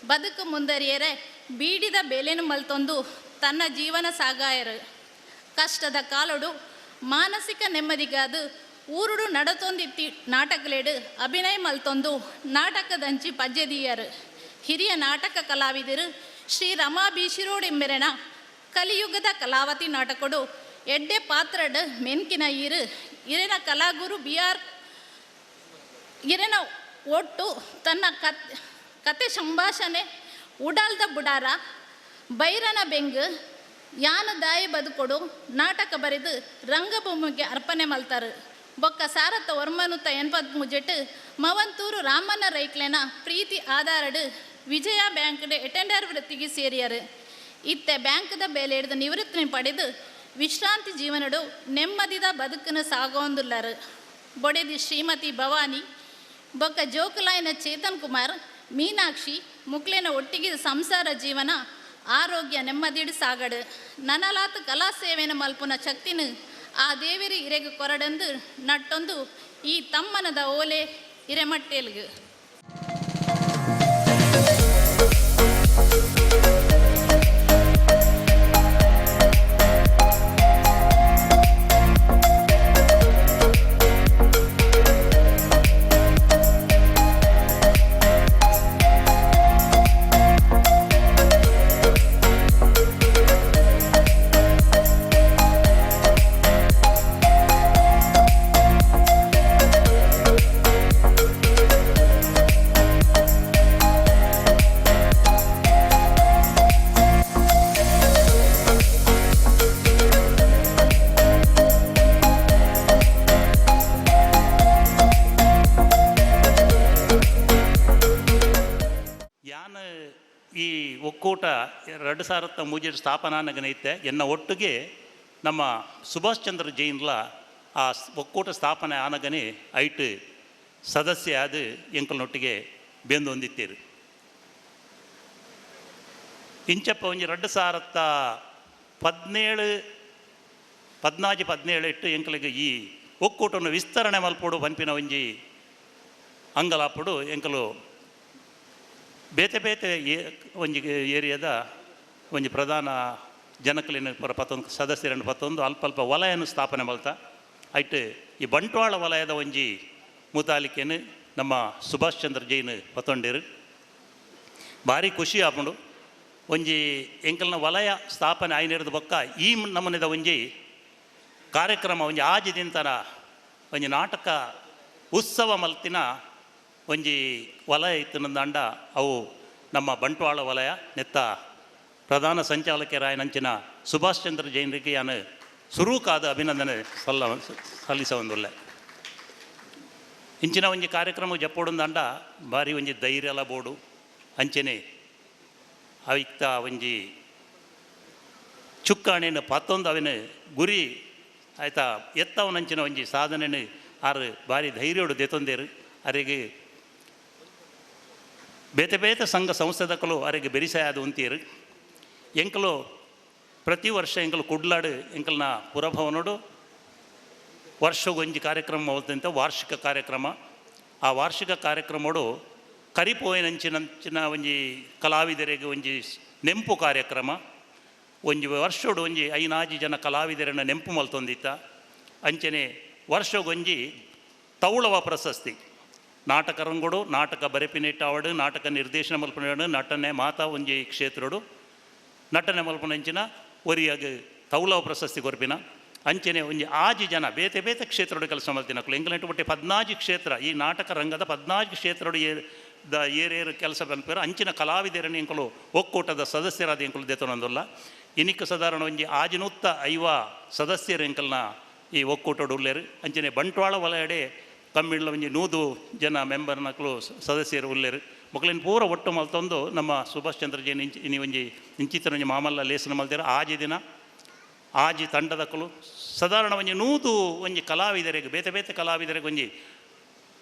ಬದುಕು ಮುಂದರಿಯರೆ ಬೀಡಿದ ಬೇಲೆನು ಮಲ್ತೊಂದು ತನ್ನ ಜೀವನ ಸಾಗಾಯರು. ಕಷ್ಟದ ಕಾಲೊಡು ಮಾನಸಿಕ ನೆಮ್ಮದಿಗಾದು ಊರುಡು ನಡತೊಂದಿತ್ತಿ ನಾಟಕಲೇಡು ಅಭಿನಯ ಮಲ್ತೊಂದು ನಾಟಕದಂಚಿ ಪಜ್ಜೆದೀಯರು. ಹಿರಿಯ ನಾಟಕ ಕಲಾವಿದರು ಶ್ರೀ ರಮಾ ಬೀಶಿರೋಡ್ ಎಂಬೆರೆನ ಕಲಿಯುಗದ ಕಲಾವತಿ ನಾಟಕಡು ಎಡ್ಡೆ ಪಾತ್ರಡ್ ಮೆನ್ಕಿನ ಈರು ಇರೆನ ಕಲಾಗುರು ಬಿ ಆರ್ ಇರೆನ ಒಟ್ಟು ತನ್ನ ಕತೆ ಸಂಭಾಷಣೆ ಉಡಾಲ್ದ ಬುಡಾರ ಬೈರನ ಬೆಂಗು ಯಾನ ದಾಯಿ ಬದುಕೊಡು ನಾಟಕ ಬರೆದು ರಂಗಭೂಮಿಗೆ ಅರ್ಪಣೆ ಮಲ್ತಾರೆ. ಬೊಕ್ಕ 1983 ಮವಂತೂರು ರಾಮಣ್ಣ ರೈಕ್ಲೆನ ಪ್ರೀತಿ ಆಧಾರಡು ವಿಜಯ ಬ್ಯಾಂಕ್ಡ್ ಅಟೆಂಡರ್ ವೃತ್ತಿಗೆ ಸೇರಿಯರು. ಇತ್ತೆ ಬ್ಯಾಂಕ್ದ ಬೇಲೆ ಹಿಡಿದು ನಿವೃತ್ತಿ ಪಡೆದು ವಿಶ್ರಾಂತಿ ಜೀವನಡು ನೆಮ್ಮದಿದ ಬದುಕನ್ನು ಸಾಗೋಂದುಲ್ಲರು. ಬೊಡೆದಿ ಶ್ರೀಮತಿ ಭವಾನಿ ಬೊಕ್ಕ ಜೋಕುಲಾಯಿನ ಚೇತನ್ ಕುಮಾರ್ ಮೀನಾಕ್ಷಿ ಮುಕ್ಲೇನ ಒಟ್ಟಿಗೆ ಸಂಸಾರ ಜೀವನ ಆರೋಗ್ಯ ನೆಮ್ಮದಿಡು ಸಾಗಡು. ನನಲಾತ ಕಲಾ ಸೇವೆನ ಮಲ್ಪುನ ಶಕ್ತಿನ ಆ ದೇವಿರಿ ಇರೆಗು ಕೊರಡಂದು ನಟ್ಟೊಂದು ಈ ತಮ್ಮನದ ಓಲೆ ಇರೆಮಟ್ಟೇಲ್ಗು. ಈ ಒಕ್ಕೂಟ 2003 ಸ್ಥಾಪನಾ ನಗನೈತೆ ಎನ್ನ ಒಟ್ಟಿಗೆ ನಮ್ಮ ಸುಭಾಷ್ ಚಂದ್ರ ಜೈನ್ಲ ಆ ಒಕ್ಕೂಟ ಸ್ಥಾಪನೆ ಆನಗನೆ ಐಟ್ ಸದಸ್ಯ ಆದ ಎಂಕಲ್ನೊಟ್ಟಿಗೆ ಬೆಂದು ಹೊಂದಿತ್ತೀರು. ಇಂಚಪ್ಪ ಒಂಜಿ 2017 14 17 ಇಟ್ಟು ಎಂಕಲಿಗೆ ಈ ಒಕ್ಕೂಟವನ್ನು ವಿಸ್ತರಣೆ ಮಲ್ಪೋಡು ಪನ್ಪಿನ ಒಂಜಿ ಅಂಗಲಾಪುಡು ಎಂಕಲು ಬೇತೆ ಬೇತೆ ಒಂಜಿ ಏರಿಯಾದ ಒಂಜಿ ಪ್ರಧಾನ ಜನಕಲಿನ ಪುರ ಪತ್ತೊಂದು ಸದಸ್ಯರನ್ನು ಪತ್ತೊಂದು ಅಲ್ಪ ಅಲ್ಪ ವಲಯನು ಸ್ಥಾಪನೆ ಮಲ್ತ ಐಟ್ ಈ ಬಂಟ್ವಾಳ ವಲಯದ ಒಂಜಿ ಮುತಾಲಿಕೆನು ನಮ್ಮ ಸುಭಾಷ್ ಚಂದ್ರ ಜೈನ್ ಪತೊಂಡೇರು. ಭಾರಿ ಖುಷಿ ಆಪುಂಡು. ಒಂಜಿ ಎಂಕಲ್ನ ವಲಯ ಸ್ಥಾಪನೆ ಆಯ್ನಿರದ ಬೊಕ್ಕ ಈ ನಮೂನೆದ ಒಂಜಿ ಕಾರ್ಯಕ್ರಮ ಒಂಜಿ ಆಜಿ ದಿನತರ ಒಂಜಿ ನಾಟಕ ಉತ್ಸವ ಮಲ್ತಿನ ಒಂಜಿ ವಲಯ ಇತ್ತಿನಂದಾಂಡ ಅವು ನಮ್ಮ ಬಂಟ್ವಾಳ ವಲಯ. ನೆತ್ತ ಪ್ರಧಾನ ಸಂಚಾಲಕರಾಯನಂಚಿನ ಸುಭಾಷ್ ಚಂದ್ರ ಜೈನರಿಗೆ ಯಾನು ಸುರೂಕಾದ ಅಭಿನಂದನೆ ಸಲ್ಲಿಸ ಒಂದುಲ್ಲೆ. ಇಂಚಿನ ಒಂಜಿ ಕಾರ್ಯಕ್ರಮ ಜಪ್ಪೋಡುಂದಾಂಡ ಭಾರಿ ಒಂಜಿ ಧೈರ್ಯಲ ಬೋಡು, ಅಂಚನೆ ಅವಿಕ್ತ ಒಂಜಿ ಚುಕ್ಕಾಣಿನ ಪತ್ತೊಂದು ಅವಿನ ಗುರಿ ಆಯ್ತಾ ಎತ್ತವನಂಚಿನ ಒಂಜಿ ಸಾಧನೆನು ಆರು ಭಾರಿ ಧೈರ್ಯೋಡು ದೆತೊಂದೇರು. ಅರೆಗೆ ಬೇತೆ ಬೇತೆ ಸಂಘ ಸಂಸ್ಥೆದಕ್ಕಲು ಅರೆಗೆ ಬೆರಿಸಾಯದು ಉಂತೀರು. ಎಂಕಲು ಪ್ರತಿ ವರ್ಷ ಎಂಕಲು ಕುಡ್ಲಾಡು ಎಂಕಲ್ನ ಪುರಭವನೋಡು ವರ್ಷಗೊಂಜಿ ಕಾರ್ಯಕ್ರಮ ಹೋದಂಥ ವಾರ್ಷಿಕ ಕಾರ್ಯಕ್ರಮ. ಆ ವಾರ್ಷಿಕ ಕಾರ್ಯಕ್ರಮಡು ಕರಿಪೋಯಿನಂಚಿನಂಚಿನ ಒಂಜಿ ಕಲಾವಿದರಿಗೆ ಒಂಜಿ ನೆಂಪು ಕಾರ್ಯಕ್ರಮ. ಒಂಜಿ ವರ್ಷೋಡು ಒಂಜಿ ಐನಾಜಿ ಜನ ಕಲಾವಿದರನ್ನ ನೆಂಪು ಮಲ್ತೊಂದಿತ್ತ. ಅಂಚನೆ ವರ್ಷಗೊಂಜಿ ತೌಳವ ಪ್ರಶಸ್ತಿ ನಾಟಕ ರಂಗೋಡು, ನಾಟಕ ಬರೆಪಿನೆಟ್ಟಾವಡು, ನಾಟಕ ನಿರ್ದೇಶನ ಮಲ್ಪನ, ನಟನೆ ಮಾತಾ ಒಂಜಿ ಕ್ಷೇತ್ರಡು ನಟನೆ ಮಲ್ಪನಂಚಿನ ಒರಿಯಾಗ ತೌಳವ ಪ್ರಶಸ್ತಿ ಕೊರ್ಪಿನ. ಅಂಚನೆ ಒಂಜಿ ಆಜಿ ಜನ ಬೇತೆ ಬೇತೆ ಕ್ಷೇತ್ರಡು ಕೆಲಸ ಮಲ್ತಿನಕ್ಲು ಎಂಕಲೆಂಟು ಒಟ್ಟೆ 14 ಕ್ಷೇತ್ರ ಈ ನಾಟಕ ರಂಗದ 14 ಕ್ಷೇತ್ರಡು ಏರೇರು ಕೆಲಸ ಮಲ್ಪೇರು. ಅಂಚಿನ ಕಲಾವಿದರನ್ನು ಎಂಕಲು ಒಕ್ಕೂಟದ ಸದಸ್ಯರಾದ ಎಂಕಲು ದೆತೊನೊಂದುಲ್ಲ. ಇನಿಕ್ ಸಾಧಾರಣ ಒಂಜಿ 650 ಸದಸ್ಯರು ಎಂಕಲ್ನ ಈ ಒಕ್ಕೂಟಡು ಉಲ್ಲೇರು. ಅಂಚನೆ ಬಂಟ್ವಾಳ ವಲಯಡೆ ಕಮ್ಮಿಡ್ಲ ಒಂಜಿ 100 ಜನ ಮೆಂಬರ್ನಕ್ಲು ಸದಸ್ಯರು ಉಲ್ಲೇರು. ಮೊಕಲಿನ ಪೂರ ಒಟ್ಟು ಮಲ್ತೊಂದು ನಮ್ಮ ಸುಭಾಷ್ ಚಂದ್ರ ಜೈನ್ ಇಂಚಿ ಇನಿ ಒಂಜಿ ಇಂಚಿತ್ತಿನ ಒಂಜಿ ಮಾಮಲ್ಲ ಲೇಸನ ಮಲ್ತೇರು. ಆಜಿ ದಿನ ಆಜಿ ತಂಡದಕ್ಕಲು ಸಾಧಾರಣ ಒಂಜಿ 100 ಒಂಜಿ ಕಲಾವಿದರಿಗೆ ಬೇತೆ ಬೇತೆ ಕಲಾವಿದರಿಗೆ ಒಂಜಿ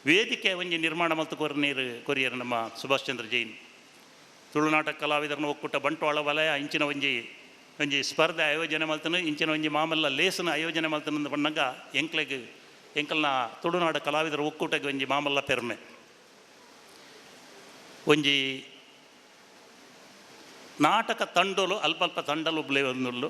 ವೇದಿಕೆ ಒಂಜಿ ನಿರ್ಮಾಣ ಮಲ್ತು ಕೊರ್ನೀರು ಕೊರಿಯರು ನಮ್ಮ ಸುಭಾಷ್ ಚಂದ್ರ ಜೈನ್. ತುಳುನಾಟಕ ಕಲಾವಿದರನ್ನ ಒಕ್ಕೂಟ ಬಂಟ್ವಾಳ ವಲಯ ಇಂಚಿನ ಒಂಜಿ ಒಂಜಿ ಸ್ಪರ್ಧೆ ಆಯೋಜನೆ ಮಲ್ತನು, ಇಂಚಿನ ಒಂಜಿ ಮಾಮಲ್ಲ ಲೇಸನ ಆಯೋಜನೆ ಮಲ್ತನ ಪಣ್ಣಗ ಎಂಕ್ಲೆಗ್ ಎಂಕಲ್ನ ತುಳುನಾಡ ಕಲಾವಿದರ ಒಕ್ಕೂಟಕ್ಕೆ ಒಂಜಿ ಮಾಮಲ್ಲ ಪೆರ್ಮೆ. ಒಂಜಿ ನಾಟಕ ತಂಡಲು ಅಲ್ಪ ಅಲ್ಪ ತಂಡಲು ಒಂದುಳ್ಳು.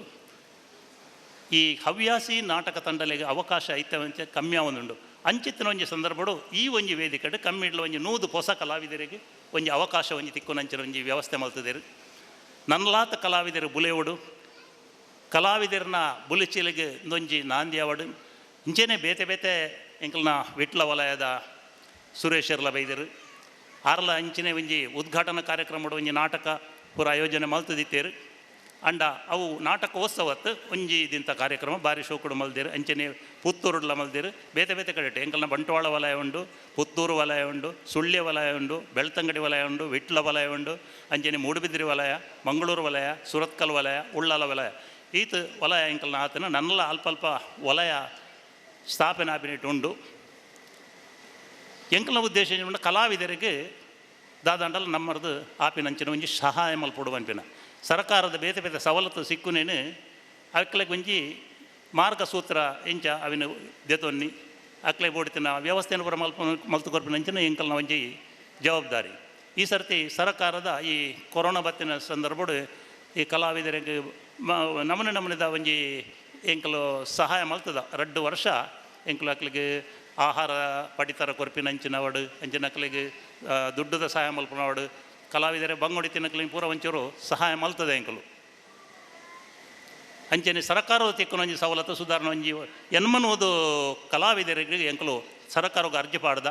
ಈ ಹವ್ಯಾಸಿ ನಾಟಕ ತಂಡಲಿಗೆ ಅವಕಾಶ ಐತೆ ಒಂಚೆ ಕಮ್ಮಿ ಒಂದುಂಡು. ಅಂಚಿತ್ತಿನ ಒಂಜಿ ಸಂದರ್ಭಡು ಈ ಒಂಜಿ ವೇದಿಕೆಡು ಕಮ್ಮಿ ಇಡ್ಲ ಒಂಜಿ 100 ಹೊಸ ಕಲಾವಿದರಿಗೆ ಒಂಜಿ ಅವಕಾಶ ಒಂಜಿ ತಿಕ್ಕುನಂಚಿನ ಒಂಜಿ ವ್ಯವಸ್ಥೆ ಮಲ್ತದೇರು. ನನ್ಲಾತ ಕಲಾವಿದರು ಬುಲೆವಡು ಕಲಾವಿದರನ್ನ ಬುಲಿಚಿಲಿಗೆ ಒಂಜಿ ನಾಂದಿ ಅವಡು. ಇಂಚೆನೆ ಬೇತೆ ಬೇತೆ ಎಂಕಲ್ನ ವಿಟ್ಲ ವಲಯದ ಸುರೇಶರ್ಲ ಬೈದರು. ಆರ್ಲ ಅಂಚಿನೆ ಒಂಜಿ ಉದ್ಘಾಟನಾ ಕಾರ್ಯಕ್ರಮಡು ಒಂಜಿ ನಾಟಕ ಪೂರ ಆಯೋಜನೆ ಮಲ್ತದಿತ್ತೇರು. ಅಂಡ ಅವು ನಾಟಕೋತ್ಸವತ್ತು ಒಂಜಿ ದಿಂತ ಕಾರ್ಯಕ್ರಮ ಬಾರಿ ಶೋಕುಡು ಮಲ್ದೇರು. ಅಂಚನೆ ಪುತ್ತೂರುಡ್ಲ ಮಲ್ದೇರು. ಬೇತೆ ಬೇತೆ ಕಡೆ ಎಂಕಲ್ನ ಬಂಟ್ವಾಳ ವಲಯ ಉಂಡು, ಪುತ್ತೂರು ವಲಯ ಉಂಡು, ಸುಳ್ಯ ವಲಯ ಉಂಡು, ಬೆಳ್ತಂಗಡಿ ವಲಯ ಉಂಡು, ವಿಟ್ಲ ವಲಯ ಉಂಡು, ಅಂಚನೆ ಮೂಡುಬಿದಿರೆ ವಲಯ, ಮಂಗಳೂರು ವಲಯ, ಸುರತ್ಕಲ್ ವಲಯ, ಉಳ್ಳಾಲ ವಲಯ, ಈತ ವಲಯ ಎಂಕಲ್ನ ಆತನ ನನ್ನಲ ಅಲ್ಪ ಅಲ್ಪ ವಲಯ ಸ್ಥಾಪನೆ ಆಪಿನಿಟ್ಟು ಉಂಡು. ಎಂಕಲ್ನ ಉದ್ದೇಶ ಏನು ಕಲಾವಿದರಿಗೆ ದಾದಾಂಡಲ ನಮ್ಮರ್ದು ಆಪಿನಂಚಿನ ಒಂಜಿ ಸಹಾಯ ಮಲ್ಪೊಡು ಅನ್ಪಿನ ಸರ್ಕಾರದ ಬೇತೆ ಬೇತೆ ಸವಲತ್ತು ಸಿಕ್ಕುನೇನು ಅಕ್ಲೆಗ್ ಒಂಜಿ ಮಾರ್ಗಸೂತ್ರ ಎಂಚ ಅವಿನ ದೆತೊನ್ನಿ ಅಕ್ಲೆ ಬೋಡಿತಿನ ವ್ಯವಸ್ಥೆಯನ್ನು ಪೂರ ಮಲ್ತು ಕೊರ್ಪಿನಂಚಿನ ಎಂಕಲ್ನ ಒಂಜಿ ಜವಾಬ್ದಾರಿ. ಈ ಸರ್ತಿ ಸರ್ಕಾರದ ಈ ಕೊರೋನಾ ಬತ್ತಿನ ಸಂದರ್ಭಡು ಈ ಕಲಾವಿದರಿಗೆ ನಮೂನೆ ನಮೂನೆದ ಒಂಜಿ ಎಂಕಲು ಸಹಾಯ ಮಲ್ತದ. 2 ವರ್ಷ ಎಂಕಲು ಅಕ್ಲಿಗೆ ಆಹಾರ ಪಡಿತರ ಕೊರ್ಪಿನಂಚಿನವಡು, ಅಂಚಿನ ಅಕ್ಲಿಗೆ ದುಡ್ಡುದ ಸಹಾಯ ಮಲ್ಪನವಡು, ಕಲಾವಿದರ ಬಂಗೊಡಿ ತಿನ್ನಕ್ಲಿಗೆ ಪೂರ ಒಂಚೂರು ಸಹಾಯ ಮಲ್ತದೆ ಎಂಕಲು. ಅಂಚನೆ ಸರ್ಕಾರದ ತಿಕ್ಕುನ ಒಂಜಿ ಸವಲತ್ತು ಸುಧಾರಣೆ ಒಂಜಿ ಎನ್ಮನೋದು ಕಲಾವಿದರಿಗೆ ಎಂಕಲು ಸರ್ಕಾರಕ್ಕೆ ಅರ್ಜಿ ಪಾಡ್ದ.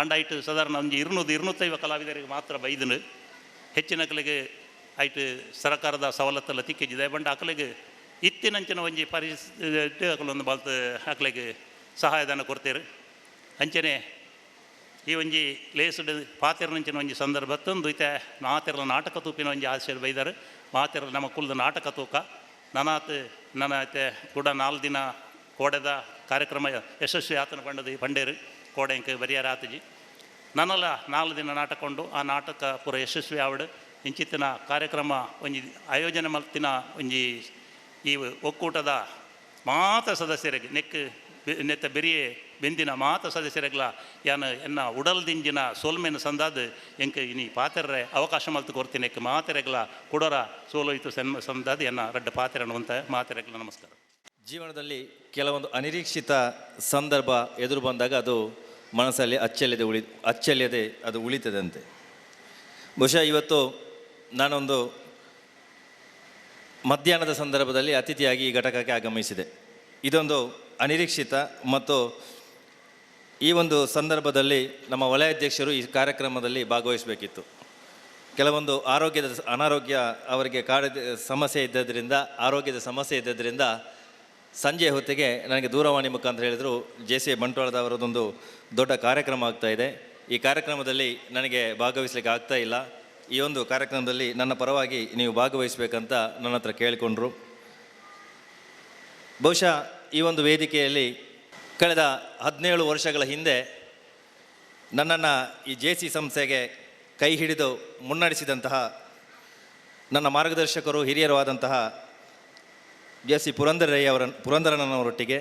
ಅಂಡ ಐಟ್ ಸಾಧಾರಣ ಒಂಜಿ 200-250 ಕಲಾವಿದರಿಗೆ ಮಾತ್ರ ಬೈದನು. ಹೆಚ್ಚಿನ ಅಕ್ಲಿಗೆ ಐಟ್ ಸರ್ಕಾರದ ಸವಲತ್ತೆಲ್ಲ ತಿಕ್ಕಿದ್ದೆ ಬಂಡ ಅಕ್ಲಿಗೆ ಇತ್ತಿನಂಚಿನ ಒಂಜಿ ಪರಿಸ್ಥಿತಿ ಅಕಲೊಂದು ಬಲ್ತ ಅಕ್ಲಿಗೆ ಸಹಾಯಧನ ಕೊಡ್ತೇರು. ಅಂಚನೆ ಈ ಒಂಜಿ ಲೇಸುಡು ಪಾತೆರನಂಚಿನ ಒಂಜಿ ಸಂದರ್ಭ ತಂದು ಇತ್ತೆ ಮಾತೆರ್ಲ ನಾಟಕ ತೂಪಿನ ಒಂಜಿ ಆಸೆ ಬೈದಾರು. ಮಾತೆರ್ಲ ನಮ್ಮ ಕುಲದ ನಾಟಕ ತೂಕ ನನಾತ್ ನನ್ನ ಐತೆ ಕೂಡ 4 ದಿನ ಕೋಡೆದ ಕಾರ್ಯಕ್ರಮ ಯಶಸ್ವಿ ಆತನ ಪಂಡದು ಪಂಡೇರು ಕೋಡೆ ಇಂಕ ಬರಿಯಾರ ಆತಜಿ ನನ್ನಲ್ಲ 4 ದಿನ ನಾಟಕ ಉಂಡು. ಆ ನಾಟಕ ಪೂರ ಯಶಸ್ವಿ ಆವಡು. ಇಂಚಿತ್ತಿನ ಕಾರ್ಯಕ್ರಮ ಒಂಜಿ ಆಯೋಜನೆ ಮಲ್ತಿನ ಒಂಜಿ ಈ ಒಕ್ಕೂಟದ ಮಾತ ಸದಸ್ಯರಿಗೆ ನೆಕ್ ನೆತ್ತ ಬೆರಿಯೆ ಬೆಂದಿನ ಮಾತ ಸದಸ್ಯರಿಗ್ಲ ಯಾನ ಎನ್ನ ಉಡಲ್ದಿಂಜಿನ ಸೋಲ್ಮೇನ ಸಂದಾದ ಎಂಕ ಇನಿ ಪಾತೆರ್ರೆ ಅವಕಾಶ ಮಲ್ತು ಕೊರ್ತೀನಿ. ಎಕ್ ಮಾತೆರೆಗ್ಲ ಕುಡರ ಸೋಲೋಯ್ತು ಸಂದಾದ ಎನ್ನ ರಡ್ಡ ಪಾತೆರನು ಅಂತ ಮಾತೆರೆಗ್ಲ ನಮಸ್ಕಾರ. ಜೀವನದಲ್ಲಿ ಕೆಲವೊಂದು ಅನಿರೀಕ್ಷಿತ ಸಂದರ್ಭ ಎದುರು ಬಂದಾಗ ಅದು ಮನಸ್ಸಲ್ಲಿ ಅಚ್ಚಳಿಯದೆ ಅದು ಉಳಿತದಂತೆ. ಬಹುಶಃ ಇವತ್ತು ನಾನೊಂದು ಮಧ್ಯಾಹ್ನದ ಸಂದರ್ಭದಲ್ಲಿ ಅತಿಥಿಯಾಗಿ ಈ ಘಟಕಕ್ಕೆ ಆಗಮಿಸಿದೆ. ಇದೊಂದು ಅನಿರೀಕ್ಷಿತ ಮತ್ತು ಈ ಒಂದು ಸಂದರ್ಭದಲ್ಲಿ ನಮ್ಮ ವಲಯಾಧ್ಯಕ್ಷರು ಈ ಕಾರ್ಯಕ್ರಮದಲ್ಲಿ ಭಾಗವಹಿಸಬೇಕಿತ್ತು. ಕೆಲವೊಂದು ಆರೋಗ್ಯದ ಅನಾರೋಗ್ಯ ಅವರಿಗೆ ಕಾಡಿದ ಸಮಸ್ಯೆ ಇದ್ದದ್ರಿಂದ, ಆರೋಗ್ಯದ ಸಮಸ್ಯೆ ಇದ್ದದ್ರಿಂದ ಸಂಜೆ ಹೊತ್ತಿಗೆ ನನಗೆ ದೂರವಾಣಿ ಮುಖಾಂತರ ಹೇಳಿದರು, ಜೆ ಸಿ ಬಂಟ್ವಾಳದವರದೊಂದು ದೊಡ್ಡ ಕಾರ್ಯಕ್ರಮ ಆಗ್ತಾ ಇದೆ, ಈ ಕಾರ್ಯಕ್ರಮದಲ್ಲಿ ನನಗೆ ಭಾಗವಹಿಸಲಿಕ್ಕೆ ಆಗ್ತಾ ಇಲ್ಲ, ಈ ಒಂದು ಕಾರ್ಯಕ್ರಮದಲ್ಲಿ ನನ್ನ ಪರವಾಗಿ ನೀವು ಭಾಗವಹಿಸಬೇಕಂತ ನನ್ನ ಹತ್ರ ಕೇಳಿಕೊಂಡ್ರು. ಬಹುಶಃ ಈ ಒಂದು ವೇದಿಕೆಯಲ್ಲಿ ಕಳೆದ 17 ವರ್ಷಗಳ ಹಿಂದೆ ನನ್ನನ್ನು ಈ ಜೆ ಸಿ ಸಂಸ್ಥೆಗೆ ಕೈ ಹಿಡಿದು ಮುನ್ನಡೆಸಿದಂತಹ ನನ್ನ ಮಾರ್ಗದರ್ಶಕರು ಹಿರಿಯರು ಆದಂತಹ ಜೆ ಸಿ ಪುರಂದರನವರೊಟ್ಟಿಗೆ,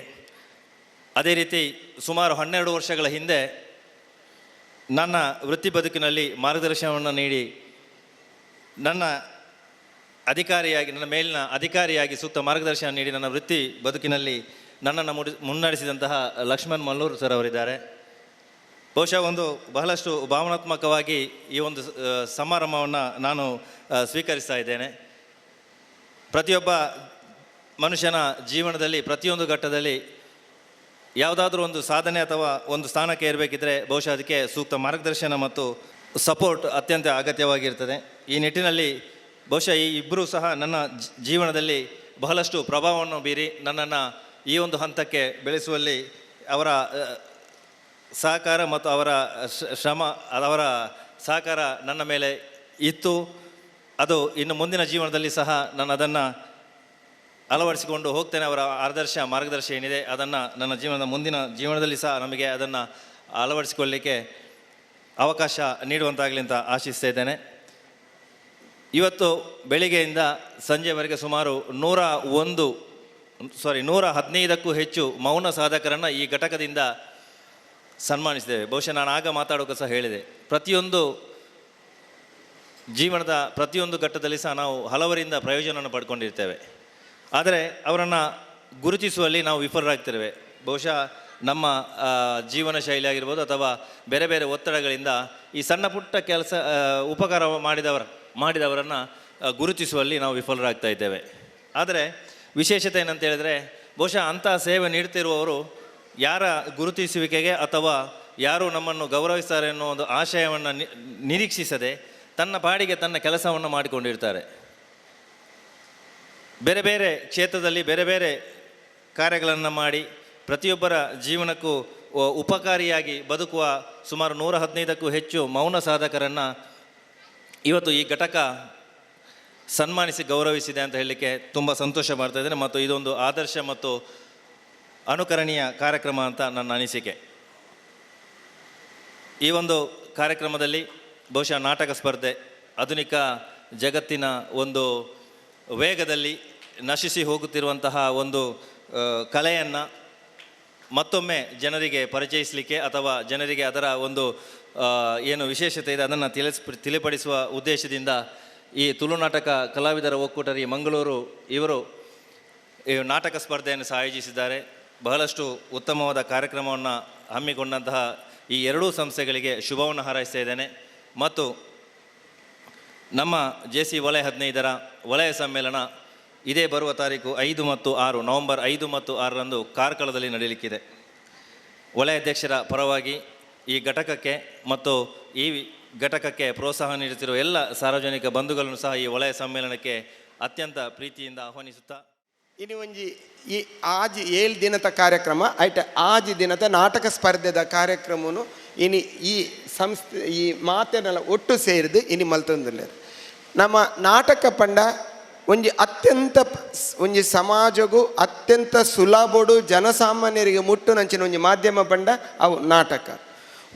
ಅದೇ ರೀತಿ ಸುಮಾರು 12 ವರ್ಷಗಳ ಹಿಂದೆ ನನ್ನ ವೃತ್ತಿ ಬದುಕಿನಲ್ಲಿ ಮಾರ್ಗದರ್ಶನವನ್ನು ನೀಡಿ ನನ್ನ ಅಧಿಕಾರಿಯಾಗಿ, ನನ್ನ ಮೇಲಿನ ಅಧಿಕಾರಿಯಾಗಿ ಸೂಕ್ತ ಮಾರ್ಗದರ್ಶನ ನೀಡಿ ನನ್ನ ವೃತ್ತಿ ಬದುಕಿನಲ್ಲಿ ನನ್ನನ್ನು ಮುನ್ನಡೆಸಿದಂತಹ ಲಕ್ಷ್ಮಣ್ ಮಲ್ಲೂರು ಸರ್ ಅವರಿದ್ದಾರೆ. ಬಹುಶಃ ಒಂದು ಬಹಳಷ್ಟು ಭಾವನಾತ್ಮಕವಾಗಿ ಈ ಒಂದು ಸಮಾರಂಭವನ್ನು ನಾನು ಸ್ವೀಕರಿಸ್ತಾ ಇದ್ದೇನೆ. ಪ್ರತಿಯೊಬ್ಬ ಮನುಷ್ಯನ ಜೀವನದಲ್ಲಿ ಪ್ರತಿಯೊಂದು ಘಟ್ಟದಲ್ಲಿ ಯಾವುದಾದ್ರೂ ಒಂದು ಸಾಧನೆ ಅಥವಾ ಒಂದು ಸ್ಥಾನಕ್ಕೆ ಏರಬೇಕಿದ್ರೆ ಬಹುಶಃ ಅದಕ್ಕೆ ಸೂಕ್ತ ಮಾರ್ಗದರ್ಶನ ಮತ್ತು ಸಪೋರ್ಟ್ ಅತ್ಯಂತ ಅಗತ್ಯವಾಗಿರ್ತದೆ. ಈ ನಿಟ್ಟಿನಲ್ಲಿ ಬಹುಶಃ ಈ ಇಬ್ಬರೂ ಸಹ ನನ್ನ ಜೀವನದಲ್ಲಿ ಬಹಳಷ್ಟು ಪ್ರಭಾವವನ್ನು ಬೀರಿ ನನ್ನನ್ನು ಈ ಒಂದು ಹಂತಕ್ಕೆ ಬೆಳೆಸುವಲ್ಲಿ ಅವರ ಸಹಕಾರ ಮತ್ತು ಅವರ ಶ್ರಮ, ಅವರ ಸಹಕಾರ ನನ್ನ ಮೇಲೆ ಇತ್ತು. ಅದು ಇನ್ನು ಮುಂದಿನ ಜೀವನದಲ್ಲಿ ಸಹ ನಾನು ಅದನ್ನು ಅಳವಡಿಸಿಕೊಂಡು ಹೋಗ್ತೇನೆ. ಅವರ ಆದರ್ಶ ಮಾರ್ಗದರ್ಶನ ಏನಿದೆ ಅದನ್ನು ನನ್ನ ಜೀವನದ ಮುಂದಿನ ಜೀವನದಲ್ಲಿ ಸಹ ನಮಗೆ ಅದನ್ನು ಅಳವಡಿಸಿಕೊಳ್ಳಲಿಕ್ಕೆ ಅವಕಾಶ ನೀಡುವಂತಾಗಲಿ ಅಂತ ಆಶಿಸ್ತಾ ಇದ್ದೇನೆ. ಇವತ್ತು ಬೆಳಿಗ್ಗೆಯಿಂದ ಸಂಜೆವರೆಗೆ ಸುಮಾರು 115ಕ್ಕೂ ಹೆಚ್ಚು ಮೌನ ಸಾಧಕರನ್ನು ಈ ಘಟಕದಿಂದ ಸನ್ಮಾನಿಸಿದ್ದೇವೆ. ಬಹುಶಃ ನಾನು ಆಗ ಮಾತಾಡೋಕೆ ಸಹ ಹೇಳಿದೆ, ಪ್ರತಿಯೊಂದು ಜೀವನದ ಪ್ರತಿಯೊಂದು ಘಟ್ಟದಲ್ಲಿ ಸಹ ನಾವು ಹಲವರಿಂದ ಪ್ರಯೋಜನವನ್ನು ಪಡ್ಕೊಂಡಿರ್ತೇವೆ. ಆದರೆ ಅವರನ್ನು ಗುರುತಿಸುವಲ್ಲಿ ನಾವು ವಿಫಲರಾಗ್ತಿದ್ದೇವೆ. ಬಹುಶಃ ನಮ್ಮ ಜೀವನ ಶೈಲಿ ಆಗಿರ್ಬೋದು ಅಥವಾ ಬೇರೆ ಬೇರೆ ಒತ್ತಡಗಳಿಂದ ಈ ಸಣ್ಣ ಪುಟ್ಟ ಕೆಲಸ ಉಪಕಾರ ಮಾಡಿದವರನ್ನು ಗುರುತಿಸುವಲ್ಲಿ ನಾವು ವಿಫಲರಾಗ್ತಾ ಇದ್ದೇವೆ. ಆದರೆ ವಿಶೇಷತೆ ಏನಂತ ಹೇಳಿದರೆ, ಬಹುಶಃ ಅಂಥ ಸೇವೆ ನೀಡ್ತಿರುವವರು ಯಾರ ಗುರುತಿಸುವಿಕೆಗೆ ಅಥವಾ ಯಾರು ನಮ್ಮನ್ನು ಗೌರವಿಸ್ತಾರೆ ಅನ್ನೋ ಒಂದು ಆಶಯವನ್ನು ನಿರೀಕ್ಷಿಸದೆ ತನ್ನ ಪಾಡಿಗೆ ತನ್ನ ಕೆಲಸವನ್ನು ಮಾಡಿಕೊಂಡಿರ್ತಾರೆ. ಬೇರೆ ಬೇರೆ ಕ್ಷೇತ್ರದಲ್ಲಿ ಬೇರೆ ಬೇರೆ ಕಾರ್ಯಗಳನ್ನು ಮಾಡಿ ಪ್ರತಿಯೊಬ್ಬರ ಜೀವನಕ್ಕೂ ಉಪಕಾರಿಯಾಗಿ ಬದುಕುವ ಸುಮಾರು 115ಕ್ಕೂ ಹೆಚ್ಚು ಮೌನ ಸಾಧಕರನ್ನು ಇವತ್ತು ಈ ಘಟಕ ಸನ್ಮಾನಿಸಿ ಗೌರವಿಸಿದೆ ಅಂತ ಹೇಳಲಿಕ್ಕೆ ತುಂಬ ಸಂತೋಷ ಮಾಡ್ತಾ ಇದ್ದೇನೆ. ಮತ್ತು ಇದೊಂದು ಆದರ್ಶ ಮತ್ತು ಅನುಕರಣೀಯ ಕಾರ್ಯಕ್ರಮ ಅಂತ ನನ್ನ ಅನಿಸಿಕೆ. ಈ ಒಂದು ಕಾರ್ಯಕ್ರಮದಲ್ಲಿ ಬಹುಶಃ ನಾಟಕ ಸ್ಪರ್ಧೆ ಆಧುನಿಕ ಜಗತ್ತಿನ ಒಂದು ವೇಗದಲ್ಲಿ ನಶಿಸಿ ಹೋಗುತ್ತಿರುವಂತಹ ಒಂದು ಕಲೆಯನ್ನು ಮತ್ತೊಮ್ಮೆ ಜನರಿಗೆ ಪರಿಚಯಿಸಲಿಕ್ಕೆ ಅಥವಾ ಜನರಿಗೆ ಅದರ ಒಂದು ಏನು ವಿಶೇಷತೆ ಇದೆ ಅದನ್ನು ತಿಳಿಪಡಿಸುವ ಉದ್ದೇಶದಿಂದ ಈ ತುಳುನಾಟಕ ಕಲಾವಿದರ ಒಕ್ಕೂಟರಿ ಮಂಗಳೂರು ಇವರು ಈ ನಾಟಕ ಸ್ಪರ್ಧೆಯನ್ನು ಸಹ ಆಯೋಜಿಸಿದ್ದಾರೆ. ಬಹಳಷ್ಟು ಉತ್ತಮವಾದ ಕಾರ್ಯಕ್ರಮವನ್ನು ಹಮ್ಮಿಕೊಂಡಂತಹ ಈ ಎರಡೂ ಸಂಸ್ಥೆಗಳಿಗೆ ಶುಭವನ್ನು ಹಾರೈಸ್ತಾ ಇದ್ದೇನೆ. ಮತ್ತು ನಮ್ಮ ಜೆ ಸಿ ವಲಯ 15ರ ವಲಯ ಸಮ್ಮೇಳನ ಇದೇ ಬರುವ ತಾರೀಕು 5 ಮತ್ತು 6, ನವೆಂಬರ್ 5 ಮತ್ತು 6ರಂದು ಕಾರ್ಕಳದಲ್ಲಿ ನಡೆಯಲಿಕ್ಕಿದೆ. ವಲಯಾಧ್ಯಕ್ಷರ ಪರವಾಗಿ ಈ ಘಟಕಕ್ಕೆ ಮತ್ತು ಈ ಘಟಕಕ್ಕೆ ಪ್ರೋತ್ಸಾಹ ನೀಡುತ್ತಿರುವ ಎಲ್ಲ ಸಾರ್ವಜನಿಕ ಬಂಧುಗಳನ್ನು ಸಹ ಈ ವಲಯ ಸಮ್ಮೇಳನಕ್ಕೆ ಅತ್ಯಂತ ಪ್ರೀತಿಯಿಂದ ಆಹ್ವಾನಿಸುತ್ತಾ, ಇನ್ನು ಒಂಜಿ ಈ ಆಜಿ 7 ದಿನದ ಕಾರ್ಯಕ್ರಮ ಐಟ ಆಜಿ ದಿನದ ನಾಟಕ ಸ್ಪರ್ಧೆದ ಕಾರ್ಯಕ್ರಮನು ಇನಿ ಈ ಸಂಸ್ಥೆ ಈ ಮಾತೆನೆಲ್ಲ ಒಟ್ಟು ಸೇರಿದು ಇನಿ ಮಲ್ತೊಂದುಲ್ಲೆರ್. ನಮ್ಮ ನಾಟಕ ಪಂಡ ಒಂಜಿ ಅತ್ಯಂತ ಒಂಜಿ ಸಮಾಜಗೂ ಅತ್ಯಂತ ಸುಲಭಡು ಜನಸಾಮಾನ್ಯರಿಗೆ ಮುಟ್ಟುನಂಚಿನ ಒಂಜಿ ಮಾಧ್ಯಮ ಪಂಡ ಅವು ನಾಟಕ.